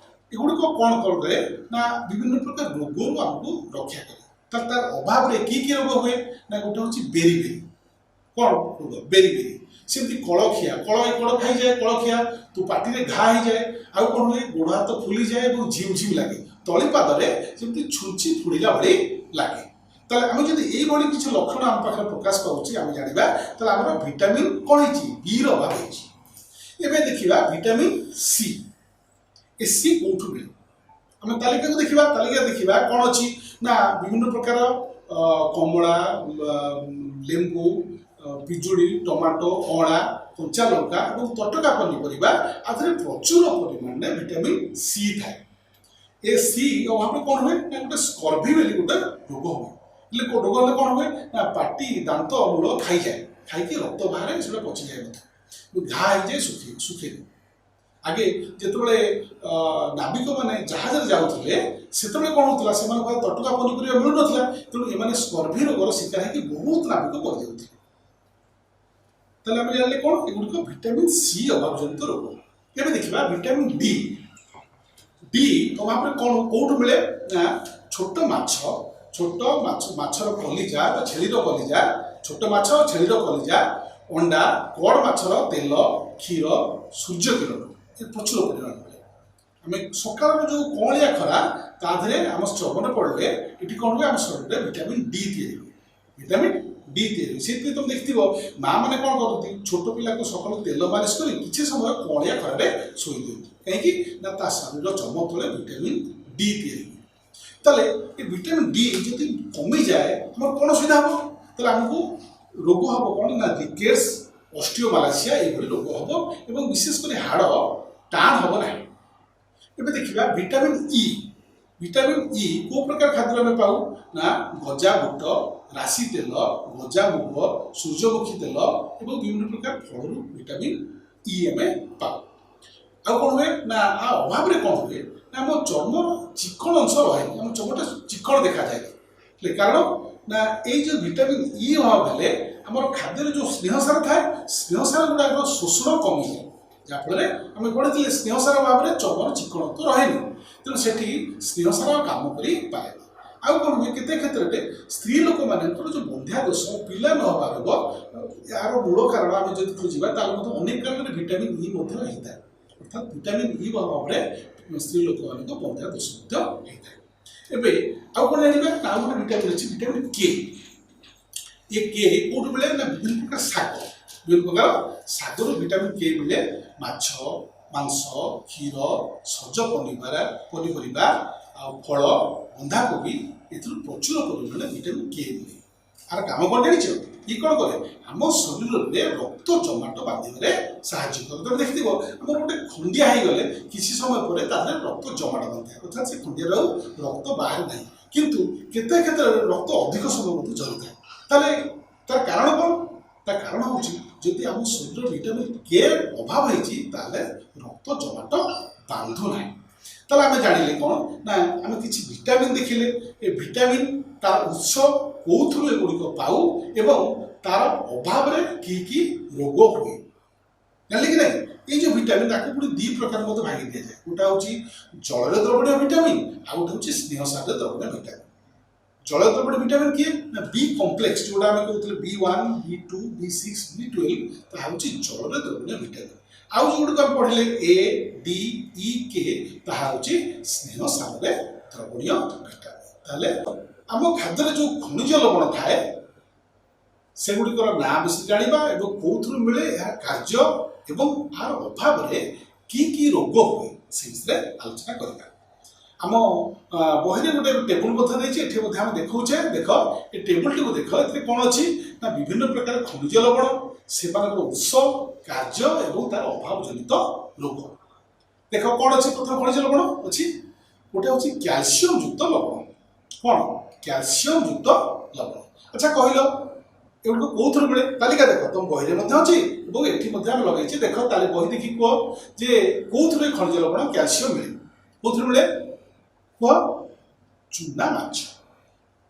ଏଗୁଡ଼ିକ କ'ଣ କରେ ନା ବିଭିନ୍ନ ପ୍ରକାର ରୋଗରୁ ଆମକୁ ରକ୍ଷା କରେ। ତାହେଲେ ତାର ଅଭାବରେ କି କି ରୋଗ ହୁଏ ନା ଗୋଟେ ହେଉଛି ବେରି ବେରି। କ'ଣ ରୋଗ? Berry berry. ସେମିତି କଳଖିଆ, କଳ ଏ କଳ ଖାଇଯାଏ, କଳଖିଆ ତୁ ପାଟିରେ ଘା ହେଇଯାଏ। ଆଉ କ'ଣ ହୁଏ? ଗୋଡ଼ ହାତ ଫୁଲିଯାଏ ଏବଂ ଝିମ୍ ଝିମ୍ ଲାଗେ, ତଳିପାଦରେ ଯେମିତି ଛୁଞ୍ଚି ଫୁଡ଼ିଲା ଭଳି ଲାଗେ। ତାହେଲେ ଆମେ ଯଦି ଏଇଭଳି କିଛି ଲକ୍ଷଣ ଆମ ପାଖରେ ପ୍ରକାଶ ପାଉଛି, ଆମେ ଜାଣିବା ତାହେଲେ ଆମର ଭିଟାମିନ୍ କ'ଣ ହେଇଛି, ବିର ଅଭାବ ହେଇଛି। ଏବେ ଦେଖିବା ଭିଟାମିନ୍ ସି। ଏ ସି କେଉଁଠୁ ମିଳେ? ଆମେ ତାଲିକାକୁ ଦେଖିବା। ତାଲିକା ଦେଖିବା କ'ଣ ଅଛି ନା ବିଭିନ୍ନ ପ୍ରକାର କମଳା, ଲେମ୍ବୁ, ପିଜୁଳି, ଟମାଟୋ, ଅଁଳା, କଞ୍ଚା ଲଙ୍କା ଏବଂ ତଟକା ପନିପରିବା, ଆଥିରେ ପ୍ରଚୁର ପରିମାଣରେ ଭିଟାମିନ୍ ସି ଥାଏ। ଏ ସି ଅଭାବରେ କ'ଣ ହୁଏ ନା ଗୋଟେ ସ୍କର୍ଭି ବୋଲି ଗୋଟେ ରୋଗ ହୁଏ। ହେଲେ ରୋଗ ହେଲେ କ'ଣ ହୁଏ ନା ପାଟି ଦାନ୍ତ ମୂଳ ଖାଇଯାଏ, ଖାଇକି ରକ୍ତ ବାହାରେ, ସେଟା ପଚିଯାଏ ମଧ୍ୟ, ଘା ହେଇଯାଏ, ଶୁଖେନି। ଆଗେ ଯେତେବେଳେ ନାବିକମାନେ ଜାହାଜରେ ଯାଉଥିଲେ ସେତେବେଳେ କ'ଣ ହେଉଥିଲା, ସେମାନଙ୍କ ପାଖରେ ତଟକା ପନିପରିବା ମିଳୁନଥିଲା, ତେଣୁ ଏମାନେ ସ୍କର୍ଭି ରୋଗର ଶିକାର ହେଇକି ବହୁତ ନାବିକ ମରିଯାଉଥିଲେ। ତାହେଲେ ଆମେ ଜାଣିଲେ କ'ଣ ଏଗୁଡ଼ିକ ଭିଟାମିନ୍ ସି ଅଭାବ ଜନିତ ରୋଗ। ଏବେ ଦେଖିବା ଭିଟାମିନ୍ ଡି। ଡି ଅଭାବରେ କ'ଣ କେଉଁଠୁ ମିଳେ ନା ଛୋଟ ମାଛ, ଛୋଟ ମାଛ, ମାଛର କଲିଜା ବା ଛେଳିର କଲିଜା, ଛୋଟ ମାଛ, ଛେଳିର କଲିଜା, ଅଣ୍ଡା, କଡ଼ ମାଛର ତେଲ, କ୍ଷୀର, ସୂର୍ଯ୍ୟ କିରଣ, ଏ ପ୍ରଚୁର ପରିମାଣ ମିଳେ। ଆମେ ସକାଳର ଯେଉଁ କଅଁଳିଆ ଖରା ତା ଦେହରେ ଆମ ଚମନ ପଡ଼ିଲେ ଏଠି କ'ଣ ହୁଏ, ଆମ ଶରୀରରେ ଭିଟାମିନ୍ ଡି ତିଆରି ହୁଏ। ଭିଟାମିନ୍ ଡି ତିଆରି ହୁଏ। ସେଥିପାଇଁ ତମେ ଦେଖିଥିବ ମା ମାନେ କ'ଣ କରନ୍ତି, ଛୋଟ ପିଲାକୁ ସକାଳୁ ତେଲ ମାଲିସ କରି କିଛି ସମୟ କଅଁଳିଆ ଖରାରେ ଶୋଇ ଦିଅନ୍ତି। କାହିଁକି ନା ତା ଶରୀର ଚମ ତଳେ ଭିଟାମିନ୍ ଡି ତିଆରି ହୁଏ। ତାହେଲେ ଏ ଭିଟାମିନ୍ ଡି ଯଦି କମିଯାଏ ଆମର କ'ଣ ଅସୁବିଧା ହେବ? ତାହେଲେ ଆମକୁ ରୋଗ ହେବ କ'ଣ ନା ରିକେଟ୍ସ, ଅଷ୍ଟିଓମାଲାସିଆ ଏଇଭଳି ରୋଗ ହେବ ଏବଂ ବିଶେଷ କରି ହାଡ଼ ଟାଣ ହେବ ନାହିଁ। ଏବେ ଦେଖିବା ଭିଟାମିନ୍ ଇ। ଭିଟାମିନ୍ ଇ କେଉଁ ପ୍ରକାର ଖାଦ୍ୟରେ ଆମେ ପାଉ ନା ଗଜା ବୁଟ, ରାଶି ତେଲ, ଗଜା ମୁଗ, ସୂର୍ଯ୍ୟମୁଖୀ ତେଲ ଏବଂ ବିଭିନ୍ନ ପ୍ରକାର ଫଳରୁ ଭିଟାମିନ୍ ଇ ଆମେ ପାଉ। ଆଉ କ'ଣ ହୁଏ ନା ଆ ଅଭାବରେ କ'ଣ ହୁଏ ନା ଆମ ଚର୍ମର ଚିକଣ ଅଂଶ ରହେନି, ଆମ ଚର୍ମଟା ଚିକଣ ଦେଖାଯାଏ। ହେଲେ କାରଣ ନା ଏଇ ଯେଉଁ ଭିଟାମିନ୍ ଇ ଅଭାବ ହେଲେ ଆମର ଖାଦ୍ୟରେ ଯେଉଁ ସ୍ନେହସାର ଥାଏ, ସ୍ନେହସାର ଗୁଡ଼ାକର ଶୋଷଣ କମିଯାଏ, ଯାହାଫଳରେ ଆମେ ପଢ଼ିଥିଲେ ସ୍ନେହସାର ଅଭାବରେ ଚର୍ମର ଚିକଣତ୍ୱ ରହେନି, ତେଣୁ ସେଠି ସ୍ନେହସାର ଆଉ କାମ କରିପାରେନି। ଆଉ କ'ଣ ହୁଏ, କେତେ କ୍ଷେତ୍ରରେ ସ୍ତ୍ରୀ ଲୋକମାନଙ୍କର ଯେଉଁ ବନ୍ଧ୍ୟା ଦୋଷ, ପିଲା ନ ହେବା ରୋଗ, ଏହାର ମୂଳ କାରଣ ଆମେ ଯଦି ଖୋଜିବା ତାହେଲେ ମଧ୍ୟ ଅନେକ କାରଣରେ ଭିଟାମିନ୍ ଇ ମଧ୍ୟ ହେଇଥାଏ। ଅର୍ଥାତ୍ ଭିଟାମିନ୍ ଇ ଅଭାବରେ ସ୍ତ୍ରୀ ଲୋକମାନଙ୍କ ବନ୍ଧ୍ୟା ଦୋଷ ମଧ୍ୟ ହେଇଥାଏ। ଏବେ ଆଉ କ'ଣ ଜାଣିବା ନା ଆଉ ଗୋଟେ ଭିଟାମିନ୍ ଅଛି ଭିଟାମିନ୍ କେ। ଏ କେ କେଉଁଠୁ ମିଳେ ନା ବିଭିନ୍ନ ପ୍ରକାର ଶାଗ, ବିଭିନ୍ନ ପ୍ରକାର ଶାଗରୁ ଭିଟାମିନ୍ କେ ମିଳେ। ମାଛ, ମାଂସ, କ୍ଷୀର, ସଜ ପନିପରିବା ଆଉ ଫଳ, ବନ୍ଧାକୋବି, ଏଥିରୁ ପ୍ରଚୁର ପରିମାଣରେ ଭିଟାମିନ୍ କେ ମିଳେ। ଆର କାମ କ'ଣ ଜାଣିଛ? ଇଏ କ'ଣ କରେ, ଆମ ଶରୀରରେ ରକ୍ତ ଜମାଟ ବାନ୍ଧିବାରେ ସାହାଯ୍ୟ କରେ। ତମେ ଦେଖିଥିବ ଆମର ଗୋଟେ ଖଣ୍ଡିଆ ହେଇଗଲେ କିଛି ସମୟ ପରେ ତା ଦେହରେ ରକ୍ତ ଜମାଟ ବାନ୍ଧିଥାଏ, ଅର୍ଥାତ୍ ସେ ଖଣ୍ଡିଆରୁ ଆଉ ରକ୍ତ ବାହାରେ ନାହିଁ, କିନ୍ତୁ କେତେ କ୍ଷେତ୍ରରେ ରକ୍ତ ଅଧିକ ସମୟ ମଧ୍ୟ ଝରିଥାଏ। ତାହେଲେ ତାର କାରଣ କ'ଣ? ତା କାରଣ ହେଉଛି ଯଦି ଆମ ଶରୀର ଭିଟାମିନ୍ କେ ଅଭାବ ହେଇଛି ତାହେଲେ ରକ୍ତ ଜମାଟ ବାନ୍ଧୁ ନାହିଁ। ତାହେଲେ ଆମେ ଜାଣିଲେ କ'ଣ ନା ଆମେ କିଛି ଭିଟାମିନ୍ ଦେଖିଲେ, ଏ ଭିଟାମିନ୍ ତାର ଉତ୍ସ କେଉଁଥିରୁ ଏଗୁଡ଼ିକ ପାଉ ଏବଂ ତାର ଅଭାବରେ କି କି ରୋଗ ହୁଏ, ଜାଣିଲେ କି ନାହିଁ? ଏଇ ଯେଉଁ ଭିଟାମିନ୍ ତାକୁ ପୁଣି ଦୁଇ ପ୍ରକାର ମଧ୍ୟ ଭାଗି ଦିଆଯାଏ। ଗୋଟେ ହେଉଛି ଜଳରେ ଦ୍ରବଣୀୟ ଭିଟାମିନ୍, ଆଉ ଗୋଟେ ହେଉଛି ସ୍ନେହସାରରେ ଦ୍ରବଣୀୟ ଭିଟାମିନ୍। ଜଳ ଦ୍ରବଣୀୟ ଭିଟାମିନ୍ କିଏ ନା ବି କମ୍ପ୍ଲେକ୍ସ, ଯେଉଁଟା ଆମେ କହୁଥିଲେ B1, B2, B6, B12, ତାହା ହେଉଛି ଜଳରେ ଦ୍ରବଣୀୟ ଭିଟାମିନ୍। ଆଉ ଯେଉଁଗୁଡ଼ିକ ଆମେ ପଢ଼ିଲେ ଏ, ଡି, ଇ, କେ, ତାହା ହେଉଛି ସ୍ନେହସାରରେ ଦ୍ରବଣୀୟ ଭିଟାମିନ୍। ତାହେଲେ ଆମ ଖାଦ୍ୟରେ ଯେଉଁ ଖଣିଜ ଲବଣ ଥାଏ ସେଗୁଡ଼ିକର ନାଁ ବିଷୟରେ ଜାଣିବା ଏବଂ କେଉଁଥିରୁ ମିଳେ, ଏହାର କାର୍ଯ୍ୟ ଏବଂ ଏହାର ଅଭାବରେ କି କି ରୋଗ ହୁଏ ସେ ବିଷୟରେ ଆଲୋଚନା କରିବା। ଆମ ବହିରେ ଗୋଟେ ଟେବୁଲ ମଧ୍ୟ ଦେଇଛି, ଏଠି ମଧ୍ୟ ଆମେ ଦେଖାଉଛେ। ଦେଖ, ଏ ଟେବୁଲଟିକୁ ଦେଖ, ଏଥିରେ କ'ଣ ଅଛି ନା ବିଭିନ୍ନ ପ୍ରକାର ଖଣିଜ ଲବଣ, ସେମାନଙ୍କର ଉତ୍ସ, କାର୍ଯ୍ୟ ଏବଂ ତାର ଅଭାବ ଜନିତ ରୋଗ। ଦେଖ କ'ଣ ଅଛି। ପ୍ରଥମ ଖଣିଜ ଲବଣ ଅଛି, ଗୋଟେ ହେଉଛି କ୍ୟାଲସିୟମ ଯୁକ୍ତ ଲବଣ। କ'ଣ? କ୍ୟାଲସିୟମ ଯୁକ୍ତ ଲବଣ। ଆଚ୍ଛା କହିଲ, ଏଗୁଡ଼ିକ କୋଉଥିରୁ ମିଳେ? ତାଲିକା ଦେଖ, ତମ ବହିରେ ମଧ୍ୟ ଅଛି ଏବଂ ଏଠି ମଧ୍ୟ ଆମେ ଲଗେଇଛେ। ଦେଖ, ତାହେଲେ ବହି ଦେଖି କୁହ ଯେ କୋଉଥିରୁ ଏ ଖଣିଜ ଲବଣ କ୍ୟାଲସିୟମ ମିଳେ? କୋଉଥିରୁ ମିଳେ କୁହ? ଚୁନା ମାଛ।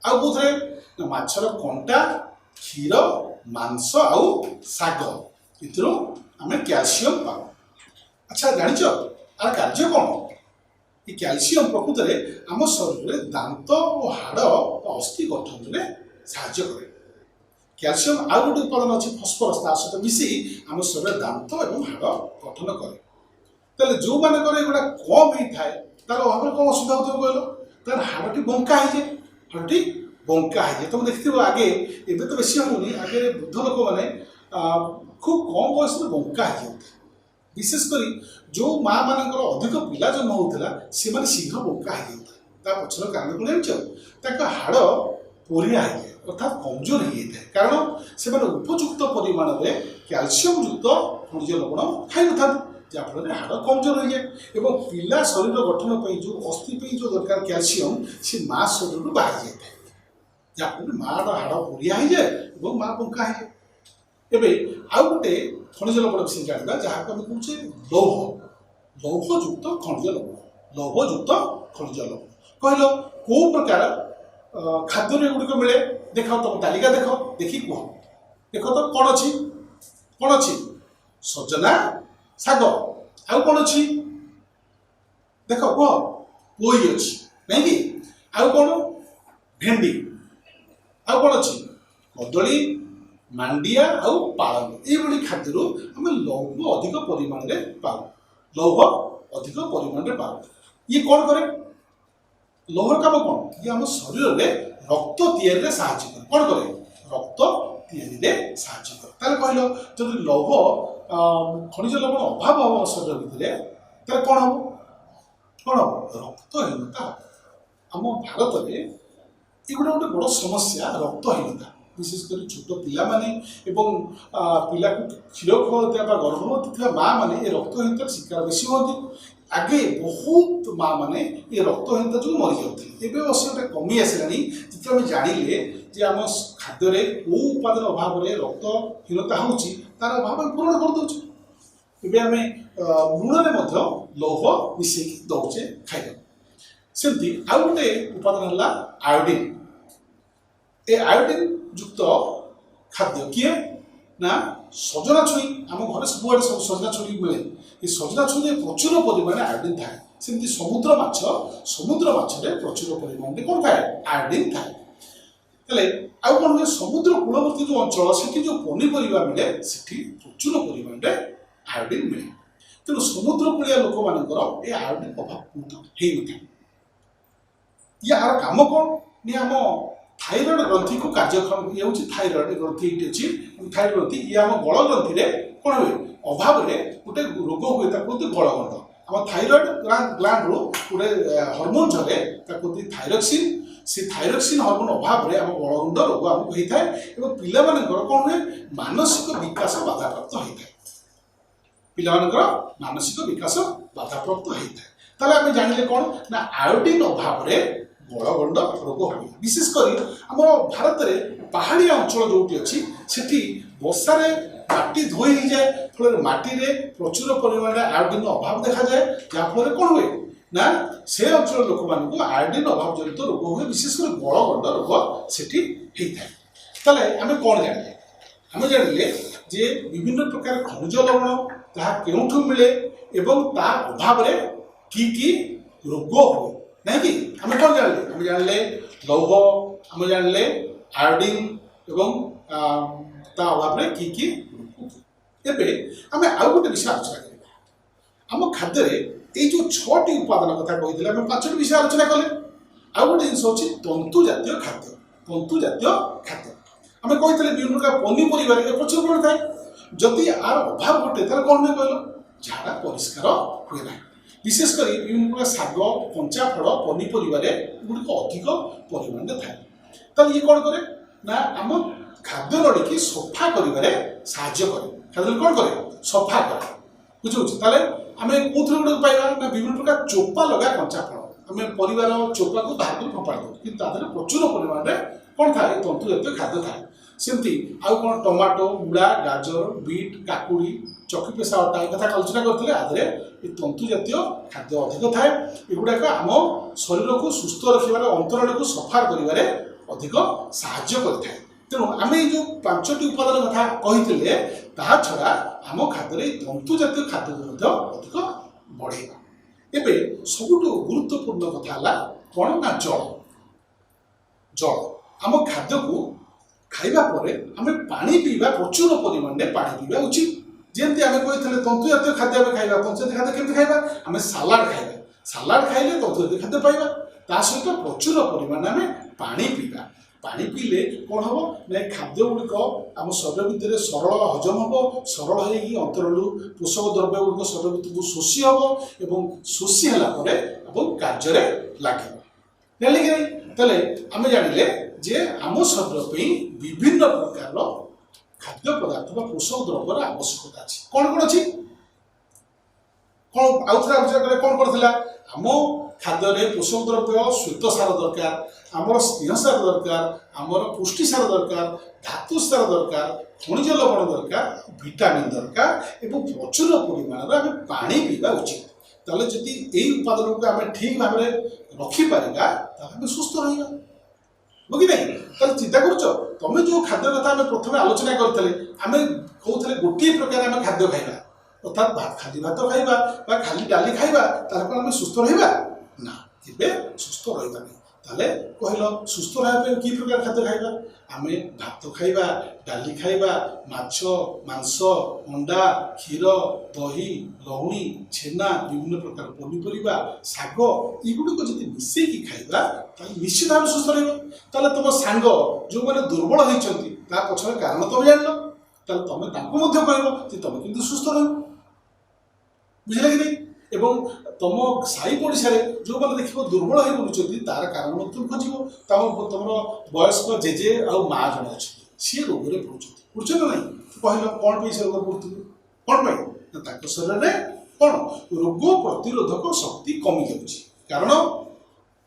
ଆଉ କୋଉଥିରେ ନା ମାଛର କଣ୍ଟା, କ୍ଷୀର, ମାଂସ ଆଉ ଶାଗ, ଏଥିରୁ ଆମେ କ୍ୟାଲସିୟମ ପାଉ। ଆଚ୍ଛା ଜାଣିଛ ଆର କାର୍ଯ୍ୟ କ'ଣ? ଏ କ୍ୟାଲସିୟମ ପ୍ରକୃତରେ ଆମ ଶରୀରରେ ଦାନ୍ତ ଓ ହାଡ଼ ବା ଅସ୍ଥି ଗଠନରେ ସାହାଯ୍ୟ କରେ। କ୍ୟାଲସିୟମ ଆଉ ଗୋଟେ ଉପାଦାନ ଅଛି ଫସ୍ଫରସ୍, ତା ସହିତ ମିଶି ଆମ ଶରୀରରେ ଦାନ୍ତ ଏବଂ ହାଡ଼ ଗଠନ କରେ। ତାହେଲେ ଯେଉଁମାନଙ୍କର ଏଗୁଡ଼ା କମ୍ ହେଇଥାଏ, ତାର ଅଭାବରେ କ'ଣ ଅସୁବିଧା ହେଉଥିବ କହିଲ? ତାର ହାଡ଼ଟି ବଙ୍କା ହେଇଯାଏ, ହାଡ଼ଟି ବଙ୍କା ହେଇଯାଏ। ତମେ ଦେଖିଥିବ ଆଗେ, ଏବେ ତ ବେଶୀ ହେଉନି, ଆଗେ ବୃଦ୍ଧ ଲୋକମାନେ ଖୁବ୍ କମ୍ ବୟସରେ ବଙ୍କା ହେଇଯାଉଥିଲେ। ବିଶେଷ କରି ଯେଉଁ ମା ମାନଙ୍କର ଅଧିକ ପିଲା ଜନ୍ମ ହେଉଥିଲା, ସେମାନେ ଶୀଘ୍ର ବଙ୍କା ହେଇଯାଉଥିଲେ। ତା ପଛର କାରଣ କ'ଣ ଜାଣିଛ? ତାଙ୍କ ହାଡ଼ ପୋରିଆ ହେଇଯାଏ, ଅର୍ଥାତ୍ କମଜୋର ହେଇଯାଇଥାଏ, କାରଣ ସେମାନେ ଉପଯୁକ୍ତ ପରିମାଣରେ କ୍ୟାଲସିୟମ ଯୁକ୍ତ ଖଣିଜ ଲବଣ ଖାଇନଥାନ୍ତି, ଯାହାଫଳରେ ହାଡ଼ କମଜୋର ହେଇଯାଏ। ଏବଂ ପିଲା ଶରୀର ଗଠନ ପାଇଁ ଯେଉଁ ଅସ୍ଥି ପାଇଁ ଯେଉଁ ଦରକାର କ୍ୟାଲସିୟମ, ସେ ମା ଶରୀରରୁ ବାହାରି ଯାଇଥାଏ, ଯାହାଫଳରେ ମାଆର ହାଡ଼ ପୋରିଆ ହେଇଯାଏ ଏବଂ ମା ବଙ୍କା ହେଇଯାଏ। ଏବେ ଆଉ ଗୋଟେ ଖଣିଜ ଲବଣ ବିଷୟରେ ଜାଣିବା, ଯାହାକୁ ଆମେ କହୁଛେ ଲୌହ, ଲୌହଯୁକ୍ତ ଖଣିଜ ଲବଣ। ଲୌହଯୁକ୍ତ ଖଣିଜ ଲବଣ କହିଲ, କୋଉ ପ୍ରକାର ଖାଦ୍ୟରୁ ଏଗୁଡ଼ିକ ମିଳେ? ଦେଖ, ତମ ତାଲିକା ଦେଖ, ଦେଖି କୁହ। ଦେଖ ତ କ'ଣ ଅଛି? କ'ଣ ଅଛି? ସଜନା ଶାଗ। ଆଉ କ'ଣ ଅଛି ଦେଖ, କୁହ। ପୋଇ ଅଛି, ନାଇଁ କି? ଆଉ କ'ଣ? ଭେଣ୍ଡି। ଆଉ କ'ଣ ଅଛି? କଦଳୀ, ମାଣ୍ଡିଆ ଆଉ ପାଳଙ୍ଗ। ଏଇଭଳି ଖାଦ୍ୟରୁ ଆମେ ଲୌହ ଅଧିକ ପରିମାଣରେ ପାଉ, ଲୌହ ଅଧିକ ପରିମାଣରେ ପାଉ। ଇଏ କ'ଣ କରେ? ଲୌହର କାମ କ'ଣ? ଇଏ ଆମ ଶରୀରରେ ରକ୍ତ ତିଆରିରେ ସାହାଯ୍ୟ କରେ। କ'ଣ କରେ? ରକ୍ତ ତିଆରିରେ ସାହାଯ୍ୟ କରେ। ତାହେଲେ କହିଲ, ଯଦି ଲୌହ ଖଣିଜ ଲବଣ ଅଭାବ ହେବ ଆମ ଶରୀର ଭିତରେ, ତାହେଲେ କ'ଣ ହେବ? କ'ଣ ହେବ? ରକ୍ତହୀନତା ହେବ। ଆମ ଭାରତରେ ଏଗୁଡ଼ା ଗୋଟେ ବଡ଼ ସମସ୍ୟା, ରକ୍ତହୀନତା। ବିଶେଷ କରି ଛୋଟ ପିଲାମାନେ ଏବଂ ପିଲାକୁ କ୍ଷୀର ଖୁଆଉଥିବା ବା ଗର୍ଭବତୀ ଥିବା ମା ମାନେ ଏ ରକ୍ତହୀନତାର ଶିକାର ବେଶୀ ହୁଅନ୍ତି। ଆଗେ ବହୁତ ମା ମାନେ ଏ ରକ୍ତହୀନତା ଯୋଗୁଁ ମରିଯାଉଥିଲେ। ଏବେ ଅବଶ୍ୟ ଗୋଟେ କମି ଆସିଲାଣି। ଯେତେବେଳେ ଆମେ ଜାଣିଲେ ଯେ ଆମ ଖାଦ୍ୟରେ କେଉଁ ଉପାଦାନ ଅଭାବରେ ରକ୍ତହୀନତା ହେଉଛି, ତାର ଅଭାବ ଆମେ ପୂରଣ କରିଦେଉଛୁ। ଏବେ ଆମେ ଲୁଣରେ ମଧ୍ୟ ଲୌହ ମିଶେଇକି ଦେଉଛେ ଖାଇବାକୁ। ସେମିତି ଆଉ ଗୋଟେ ଉପାଦାନ ହେଲା ଆୟୋଡିନ୍। ଏ ଆୟୋଡିନ୍ ଯୁକ୍ତ ଖାଦ୍ୟ କିଏ ନା ସଜନା ଛୁଇଁ। ଆମ ଘରେ ସବୁଆଡ଼େ ସବୁ ସଜନା ଛୁଇଁ ମିଳେ। ଏ ସଜନା ଛୁଇଁରେ ପ୍ରଚୁର ପରିମାଣରେ ଆୟୋଡିନ୍ ଥାଏ। ସେମିତି ସମୁଦ୍ର ମାଛ, ସମୁଦ୍ର ମାଛରେ ପ୍ରଚୁର ପରିମାଣରେ କ'ଣ ଥାଏ? ଆୟୋଡିନ୍ ଥାଏ। ହେଲେ ଆଉ କ'ଣ ହୁଏ? ସମୁଦ୍ର କୂଳବର୍ତ୍ତୀ ଯେଉଁ ଅଞ୍ଚଳ, ସେଠି ଯେଉଁ ପନିପରିବା ମିଳେ, ସେଠି ପ୍ରଚୁର ପରିମାଣରେ ଆୟୋଡିନ୍ ମିଳେ। ତେଣୁ ସମୁଦ୍ର କୂଳିଆ ଲୋକମାନଙ୍କର ଏ ଆୟୋଡିନ୍ ଅଭାବ ବହୁତ ହେଇନଥାଏ। ୟାର କାମ କ'ଣ? ନି ଆମ ଥାଇରଏଡ୍ ଗ୍ରନ୍ଥିକୁ କାର୍ଯ୍ୟକ୍ଷମ। ଇଏ ହେଉଛି ଥାଇରଏଡ୍ ଗ୍ରନ୍ଥି, ଏଇଠି ଅଛି ଥାଇରଏଡ୍ ଗ୍ରନ୍ଥି। ଇଏ ଆମ ଗଳ ଗ୍ରନ୍ଥିରେ କ'ଣ ହୁଏ? ଅଭାବରେ ଗୋଟେ ରୋଗ ହୁଏ, ତାକୁ କୁହନ୍ତି ଗଳଗଣ୍ଡ। ଆମ ଥାଇରଏଡ୍ ଗ୍ଲାଣ୍ଡରୁ ଗୋଟେ ହରମୋନ୍ ଝରେ, ତାକୁ କୁହନ୍ତି ଥାଇରକ୍ସିନ୍। ସେ ଥାଇରକ୍ସିନ୍ ହରମୋନ୍ ଅଭାବରେ ଆମ ଗଳଗଣ୍ଡ ରୋଗ ଆମକୁ ହେଇଥାଏ ଏବଂ ପିଲାମାନଙ୍କର କ'ଣ ହୁଏ? ମାନସିକ ବିକାଶ ବାଧାପ୍ରାପ୍ତ ହେଇଥାଏ। ପିଲାମାନଙ୍କର ମାନସିକ ବିକାଶ ବାଧାପ୍ରାପ୍ତ ହେଇଥାଏ। ତାହେଲେ ଆମେ ଜାଣିଲେ କ'ଣ ନା ଆୟୋଡିନ୍ ଅଭାବରେ ଗଳଗଣ୍ଡ ରୋଗ ହୁଏ। ବିଶେଷ କରି ଆମର ଭାରତରେ ପାହାଡ଼ିଆ ଅଞ୍ଚଳ ଯେଉଁଠି ଅଛି, ସେଠି ବର୍ଷାରେ ମାଟି ଧୋଇ ହେଇଯାଏ। ଫଳରେ ମାଟିରେ ପ୍ରଚୁର ପରିମାଣରେ ଆୟୋଡିନ୍ ଅଭାବ ଦେଖାଯାଏ, ଯାହାଫଳରେ କ'ଣ ହୁଏ ନା ସେ ଅଞ୍ଚଳର ଲୋକମାନଙ୍କୁ ଆୟୋଡିନ୍ ଅଭାବ ଜନିତ ରୋଗ ହୁଏ, ବିଶେଷ କରି ଗଳଗଣ୍ଡ ରୋଗ ସେଠି ହେଇଥାଏ। ତାହେଲେ ଆମେ କ'ଣ ଜାଣିଲେ? ଆମେ ଜାଣିଲେ ଯେ ବିଭିନ୍ନ ପ୍ରକାର ଖଣିଜ ଲବଣ, ତାହା କେଉଁଠୁ ମିଳେ ଏବଂ ତା ଅଭାବରେ କି କି ରୋଗ ହୁଏ, ନାଇଁ କି? ଆମେ କ'ଣ ଜାଣିଲେ? ଆମେ ଜାଣିଲେ ଲୌହ, ଆମେ ଜାଣିଲେ ଆୟୋଡିନ୍ ଏବଂ ତା ଅଭାବରେ କି କି ରୋଗ ହୁଏ। ଏବେ ଆମେ ଆଉ ଗୋଟେ ବିଷୟ ଆଲୋଚନା କରିବା। ଆମ ଖାଦ୍ୟରେ ଏଇ ଯେଉଁ 6ଟି ଉପାଦାନ କଥା କହିଥିଲେ, ଆମେ 5ଟି ବିଷୟ ଆଲୋଚନା କଲେ। ଆଉ ଗୋଟେ ଜିନିଷ ଅଛି ତନ୍ତୁ ଜାତୀୟ ଖାଦ୍ୟ। ତନ୍ତୁ ଜାତୀୟ ଖାଦ୍ୟ ଆମେ କହିଥିଲେ, ବିଭିନ୍ନ ପ୍ରକାର ପନିପରିବାରେ ଏ ପ୍ରଚୁର ପରିମାଣରେ ଥାଏ। ଯଦି ଆର ଅଭାବ ଘଟେ, ତାହେଲେ କ'ଣ ହୁଏ କହିଲ? ଝାଡ଼ା ପରିଷ୍କାର ହୁଏ ନାହିଁ। ବିଶେଷ କରି ବିଭିନ୍ନ ପ୍ରକାର ଶାଗ, କଞ୍ଚା ଫଳ, ପନିପରିବାରେ ଏଗୁଡ଼ିକ ଅଧିକ ପରିମାଣରେ ଥାଏ। ତାହେଲେ ଇଏ କ'ଣ କରେ ନା ଆମ ଖାଦ୍ୟ ନଳୀକି ସଫା କରିବାରେ ସାହାଯ୍ୟ କରେ। ଖାଦ୍ୟ କ'ଣ କରେ? ସଫା କରେ। ବୁଝିହେଉଛି? ତାହେଲେ ଆମେ କେଉଁଥିରେ ଗୁଡ଼ିକ ପାଇବା ନା ବିଭିନ୍ନ ପ୍ରକାର ଚୋପା ଲଗା କଞ୍ଚା ଫଳ। ଆମେ ପରିବାର ଚୋପାକୁ ବାହାର କରି ଫୋପାଡ଼ି ଦେଉ, କିନ୍ତୁ ତା ଦେହରେ ପ୍ରଚୁର ପରିମାଣରେ କ'ଣ ଥାଏ? ତନ୍ତୁ ଜାତୀୟ ଖାଦ୍ୟ ଥାଏ। ସେମିତି ଆଉ କ'ଣ? ଟମାଟୋ, ମୂଳା, ଗାଜର, ବିଟ୍, କାକୁଡ଼ି, ଚକି ପେସା ଅଟା, ଏ କଥା ଆଲୋଚନା କରିଥିଲେ। ଆ ଦେହରେ ଏ ତନ୍ତୁ ଜାତୀୟ ଖାଦ୍ୟ ଅଧିକ ଥାଏ। ଏଗୁଡ଼ାକ ଆମ ଶରୀରକୁ ସୁସ୍ଥ ରଖିବାରେ, ଅନ୍ତରାଳକୁ ସଫା କରିବାରେ ଅଧିକ ସାହାଯ୍ୟ କରିଥାଏ। ତେଣୁ ଆମେ ଏଇ ଯେଉଁ 5ଟି ଉପାଦାନ କଥା କହିଥିଲେ, ତାହା ଛଡ଼ା ଆମ ଖାଦ୍ୟରେ ଏଇ ତନ୍ତୁ ଜାତୀୟ ଖାଦ୍ୟକୁ ମଧ୍ୟ ଅଧିକ ବଢ଼େଇବା। ଏବେ ସବୁଠୁ ଗୁରୁତ୍ୱପୂର୍ଣ୍ଣ କଥା ହେଲା କ'ଣ ନା ଜଳ। ଜଳ, ଆମ ଖାଦ୍ୟକୁ ଖାଇବା ପରେ ଆମେ ପାଣି ପିଇବା, ପ୍ରଚୁର ପରିମାଣରେ ପାଣି ପିଇବା ଉଚିତ। ଯେମିତି ଆମେ କହିଥିଲେ ତନ୍ତୁ ଜାତୀୟ ଖାଦ୍ୟ ଆମେ ଖାଇବା। ତନ୍ତୁ ଜାତୀୟ ଖାଦ୍ୟ କେମିତି ଖାଇବା? ଆମେ ସାଲାଡ଼ ଖାଇବା। ସାଲାଡ଼ ଖାଇଲେ ତନ୍ତୁ ଜାତୀୟ ଖାଦ୍ୟ ପାଇବା। ତା ସହିତ ପ୍ରଚୁର ପରିମାଣରେ ଆମେ ପାଣି ପିଇବା। ପାଣି ପିଇଲେ କ'ଣ ହେବ ନା ଏ ଖାଦ୍ୟ ଗୁଡ଼ିକ ଆମ ଶରୀର ଭିତରେ ସରଳ ହଜମ ହେବ। ସରଳ ହେଇକି ଅନ୍ତରରୁ ପୋଷକ ଦ୍ରବ୍ୟ ଗୁଡ଼ିକ ଶରୀର ଭିତରକୁ ଶୋଷି ହେବ ଏବଂ ଶୋଷି ହେଲା ପରେ ଏବଂ କାର୍ଯ୍ୟରେ ଲାଗିବ। ଜାଣିଲେ କି ନାହିଁ? ତାହେଲେ ଆମେ ଜାଣିଲେ ଯେ ଆମ ଶରୀର ପାଇଁ ବିଭିନ୍ନ ପ୍ରକାରର ଖାଦ୍ୟ ପଦାର୍ଥ ବା ପୋଷକ ଦ୍ରବ୍ୟର ଆବଶ୍ୟକତା ଅଛି। କ'ଣ କ'ଣ ଅଛି? କ'ଣ ଆଉ ଥରେ ଆଲୋଚନା କରିବା। କ'ଣ କ'ଣ ଥିଲା ଆମ ଖାଦ୍ୟରେ ପୋଷକ ଦ୍ରବ୍ୟ? ଶ୍ୱେତ ସାର ଦରକାର, ଆମର ସ୍ନେହ ସାର ଦରକାର, ଆମର ପୁଷ୍ଟି ସାର ଦରକାର, ଧାତୁ ସାର ଦରକାର, ଖଣିଜ ଲବଣ ଦରକାର, ଭିଟାମିନ୍ ଦରକାର ଏବଂ ପ୍ରଚୁର ପରିମାଣରେ ଆମେ ପାଣି ପିଇବା ଉଚିତ। ତାହେଲେ ଯଦି ଏଇ ଉପାଦାନକୁ ଆମେ ଠିକ୍ ଭାବରେ ରଖିପାରିବା, ତାହେଲେ ଆମେ ସୁସ୍ଥ ରହିବା, ହବ କି ନାହିଁ? ତାହେଲେ ଚିନ୍ତା କରୁଛ, ତମେ ଯେଉଁ ଖାଦ୍ୟ କଥା ଆମେ ପ୍ରଥମେ ଆଲୋଚନା କରିଥିଲେ, ଆମେ କହୁଥିଲେ ଗୋଟିଏ ପ୍ରକାର ଆମେ ଖାଦ୍ୟ ଖାଇବା, ଅର୍ଥାତ୍ ଖାଲି ଭାତ ଖାଇବା ବା ଖାଲି ଡାଲି ଖାଇବା, ତାହେଲେ କ'ଣ ଆମେ ସୁସ୍ଥ ରହିବା? ନା, କେବେ ସୁସ୍ଥ ରହିବା ନାହିଁ। ତାହେଲେ କହିଲ, ସୁସ୍ଥ ରହିବା ପାଇଁ କି ପ୍ରକାର ଖାଦ୍ୟ ଖାଇବା? ଆମେ ଭାତ ଖାଇବା, ଡାଲି ଖାଇବା, ମାଛ, ମାଂସ, ଅଣ୍ଡା, କ୍ଷୀର, ଦହି, ଲହୁଣୀ, ଛେନା, ବିଭିନ୍ନ ପ୍ରକାର ପନିପରିବା, ଶାଗ, ଏଗୁଡ଼ିକ ଯଦି ମିଶେଇକି ଖାଇବା, ତାହେଲେ ନିଶ୍ଚିତ ଭାବେ ସୁସ୍ଥ ରହିବ। ତାହେଲେ ତୁମ ସାଙ୍ଗ ଯେଉଁମାନେ ଦୁର୍ବଳ ହେଇଛନ୍ତି, ତା ପଛର କାରଣ ତମେ ଜାଣିଲ। ତାହେଲେ ତମେ ତାଙ୍କୁ ମଧ୍ୟ କହିବ ଯେ ତମେ କେମିତି ସୁସ୍ଥ ରହିବ। ବୁଝିଲେ କି ନାହିଁ? ଏବଂ ତମ ସାହି ପଡ଼ିଶାରେ ଯେଉଁମାନେ ଦେଖିବ ଦୁର୍ବଳ ହେଇ ବୁଲୁଛନ୍ତି, ତାର କାରଣ ମଧ୍ୟ ଖୋଜିବ। ତମର ବୟସ୍କ ଜେଜେ ଆଉ ମା ଜଣେ ଅଛନ୍ତି, ସିଏ ରୋଗରେ ପଡ଼ୁଛନ୍ତି। ପଡ଼ୁଛନ୍ତି ନା ନାହିଁ? କହିଲ, କ'ଣ ପାଇଁ ସେ ରୋଗରେ ପଡ଼ୁଥିଲେ? କ'ଣ ପାଇଁ ନା ତାଙ୍କ ଶରୀରରେ କ'ଣ ରୋଗ ପ୍ରତିରୋଧକ ଶକ୍ତି କମିଯାଉଛି। କାରଣ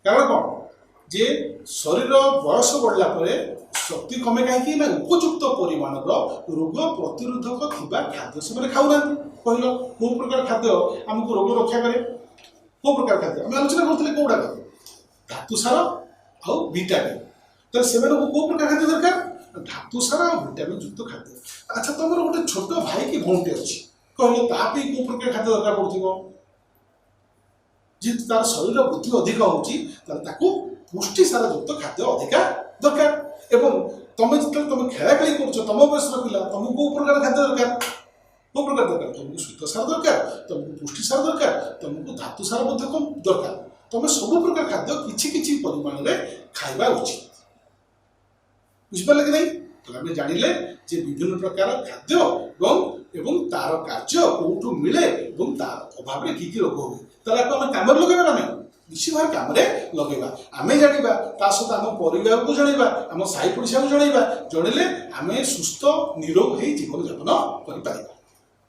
କ'ଣ ଯେ ଶରୀର ବୟସ ବଢ଼ିଲା ପରେ ଶକ୍ତି କମେ। କାହିଁକି ନା ଉପଯୁକ୍ତ ପରିମାଣର ରୋଗ ପ୍ରତିରୋଧକ ଥିବା ଖାଦ୍ୟ ସେମାନେ ଖାଉନାହାନ୍ତି। କହିଲ, କେଉଁ ପ୍ରକାର ଖାଦ୍ୟ ଆମକୁ ରୋଗ ରକ୍ଷା କରେ? କେଉଁ ପ୍ରକାର ଖାଦ୍ୟ ଆମେ ଆଲୋଚନା କରୁଥିଲେ? କେଉଁଗୁଡ଼ାକ? ଧାତୁ ସାର ଆଉ ଭିଟାମିନ୍। ତାହେଲେ ସେମାନଙ୍କୁ କେଉଁ ପ୍ରକାର ଖାଦ୍ୟ ଦରକାର? ଧାତୁ ସାର ଆଉ ଭିଟାମିନ୍ ଯୁକ୍ତ ଖାଦ୍ୟ। ଆଚ୍ଛା, ତମର ଗୋଟେ ଛୋଟ ଭାଇ କି ଭଉଣୀଟେ ଅଛି, କହିଲ ତା ପାଇଁ କେଉଁ ପ୍ରକାର ଖାଦ୍ୟ ଦରକାର ପଡୁଥିବ? ଯେହେତୁ ତାର ଶରୀର ବୃଦ୍ଧି ଅଧିକ ହେଉଛି, ତାହେଲେ ତାକୁ ପୁଷ୍ଟିସାର ଯୁକ୍ତ ଖାଦ୍ୟ ଅଧିକା ଦରକାର। ଏବଂ ତମେ ଯେତେବେଳେ ତମେ ଖେଳା ଖେଳି କରୁଛ, ତମ ବୟସର ପିଲା, ତମକୁ କେଉଁ ପ୍ରକାର ଖାଦ୍ୟ ଦରକାର? କେଉଁ ପ୍ରକାର ଦରକାର? ତମକୁ ଶ୍ୱେତ ସାର ଦରକାର, ତମକୁ ପୁଷ୍ଟିସାର ଦରକାର, ତମକୁ ଧାତୁ ସାର ମଧ୍ୟ କମ ଦରକାର। ତମେ ସବୁ ପ୍ରକାର ଖାଦ୍ୟ କିଛି କିଛି ପରିମାଣରେ ଖାଇବା ଉଚିତ। ବୁଝିପାରିଲେ କି ନାହିଁ? ତାହେଲେ ଆମେ ଜାଣିଲେ ଯେ ବିଭିନ୍ନ ପ୍ରକାର ଖାଦ୍ୟ ଏବଂ ତାର କାର୍ଯ୍ୟ, କୋଉଠୁ ମିଳେ ଏବଂ ତାର ଅଭାବରେ କି କି ରୋଗ ହୁଏ। ତାହେଲେ ଆକୁ ଆମେ କାମରେ ଲଗେଇବା ନା ନାହିଁ? ନିଶ୍ଚିତ ଭାବେ କାମରେ ଲଗେଇବା। ଆମେ ଜାଣିବା, ତା ସହିତ ଆମ ପରିବାରକୁ ଜଣେଇବା, ଆମ ସାହି ପଡ଼ିଶାକୁ ଜଣେଇବା। ଜଣେଇଲେ ଆମେ ସୁସ୍ଥ ନିରୋଗ ହେଇ ଜୀବନଯାପନ କରିପାରିବା।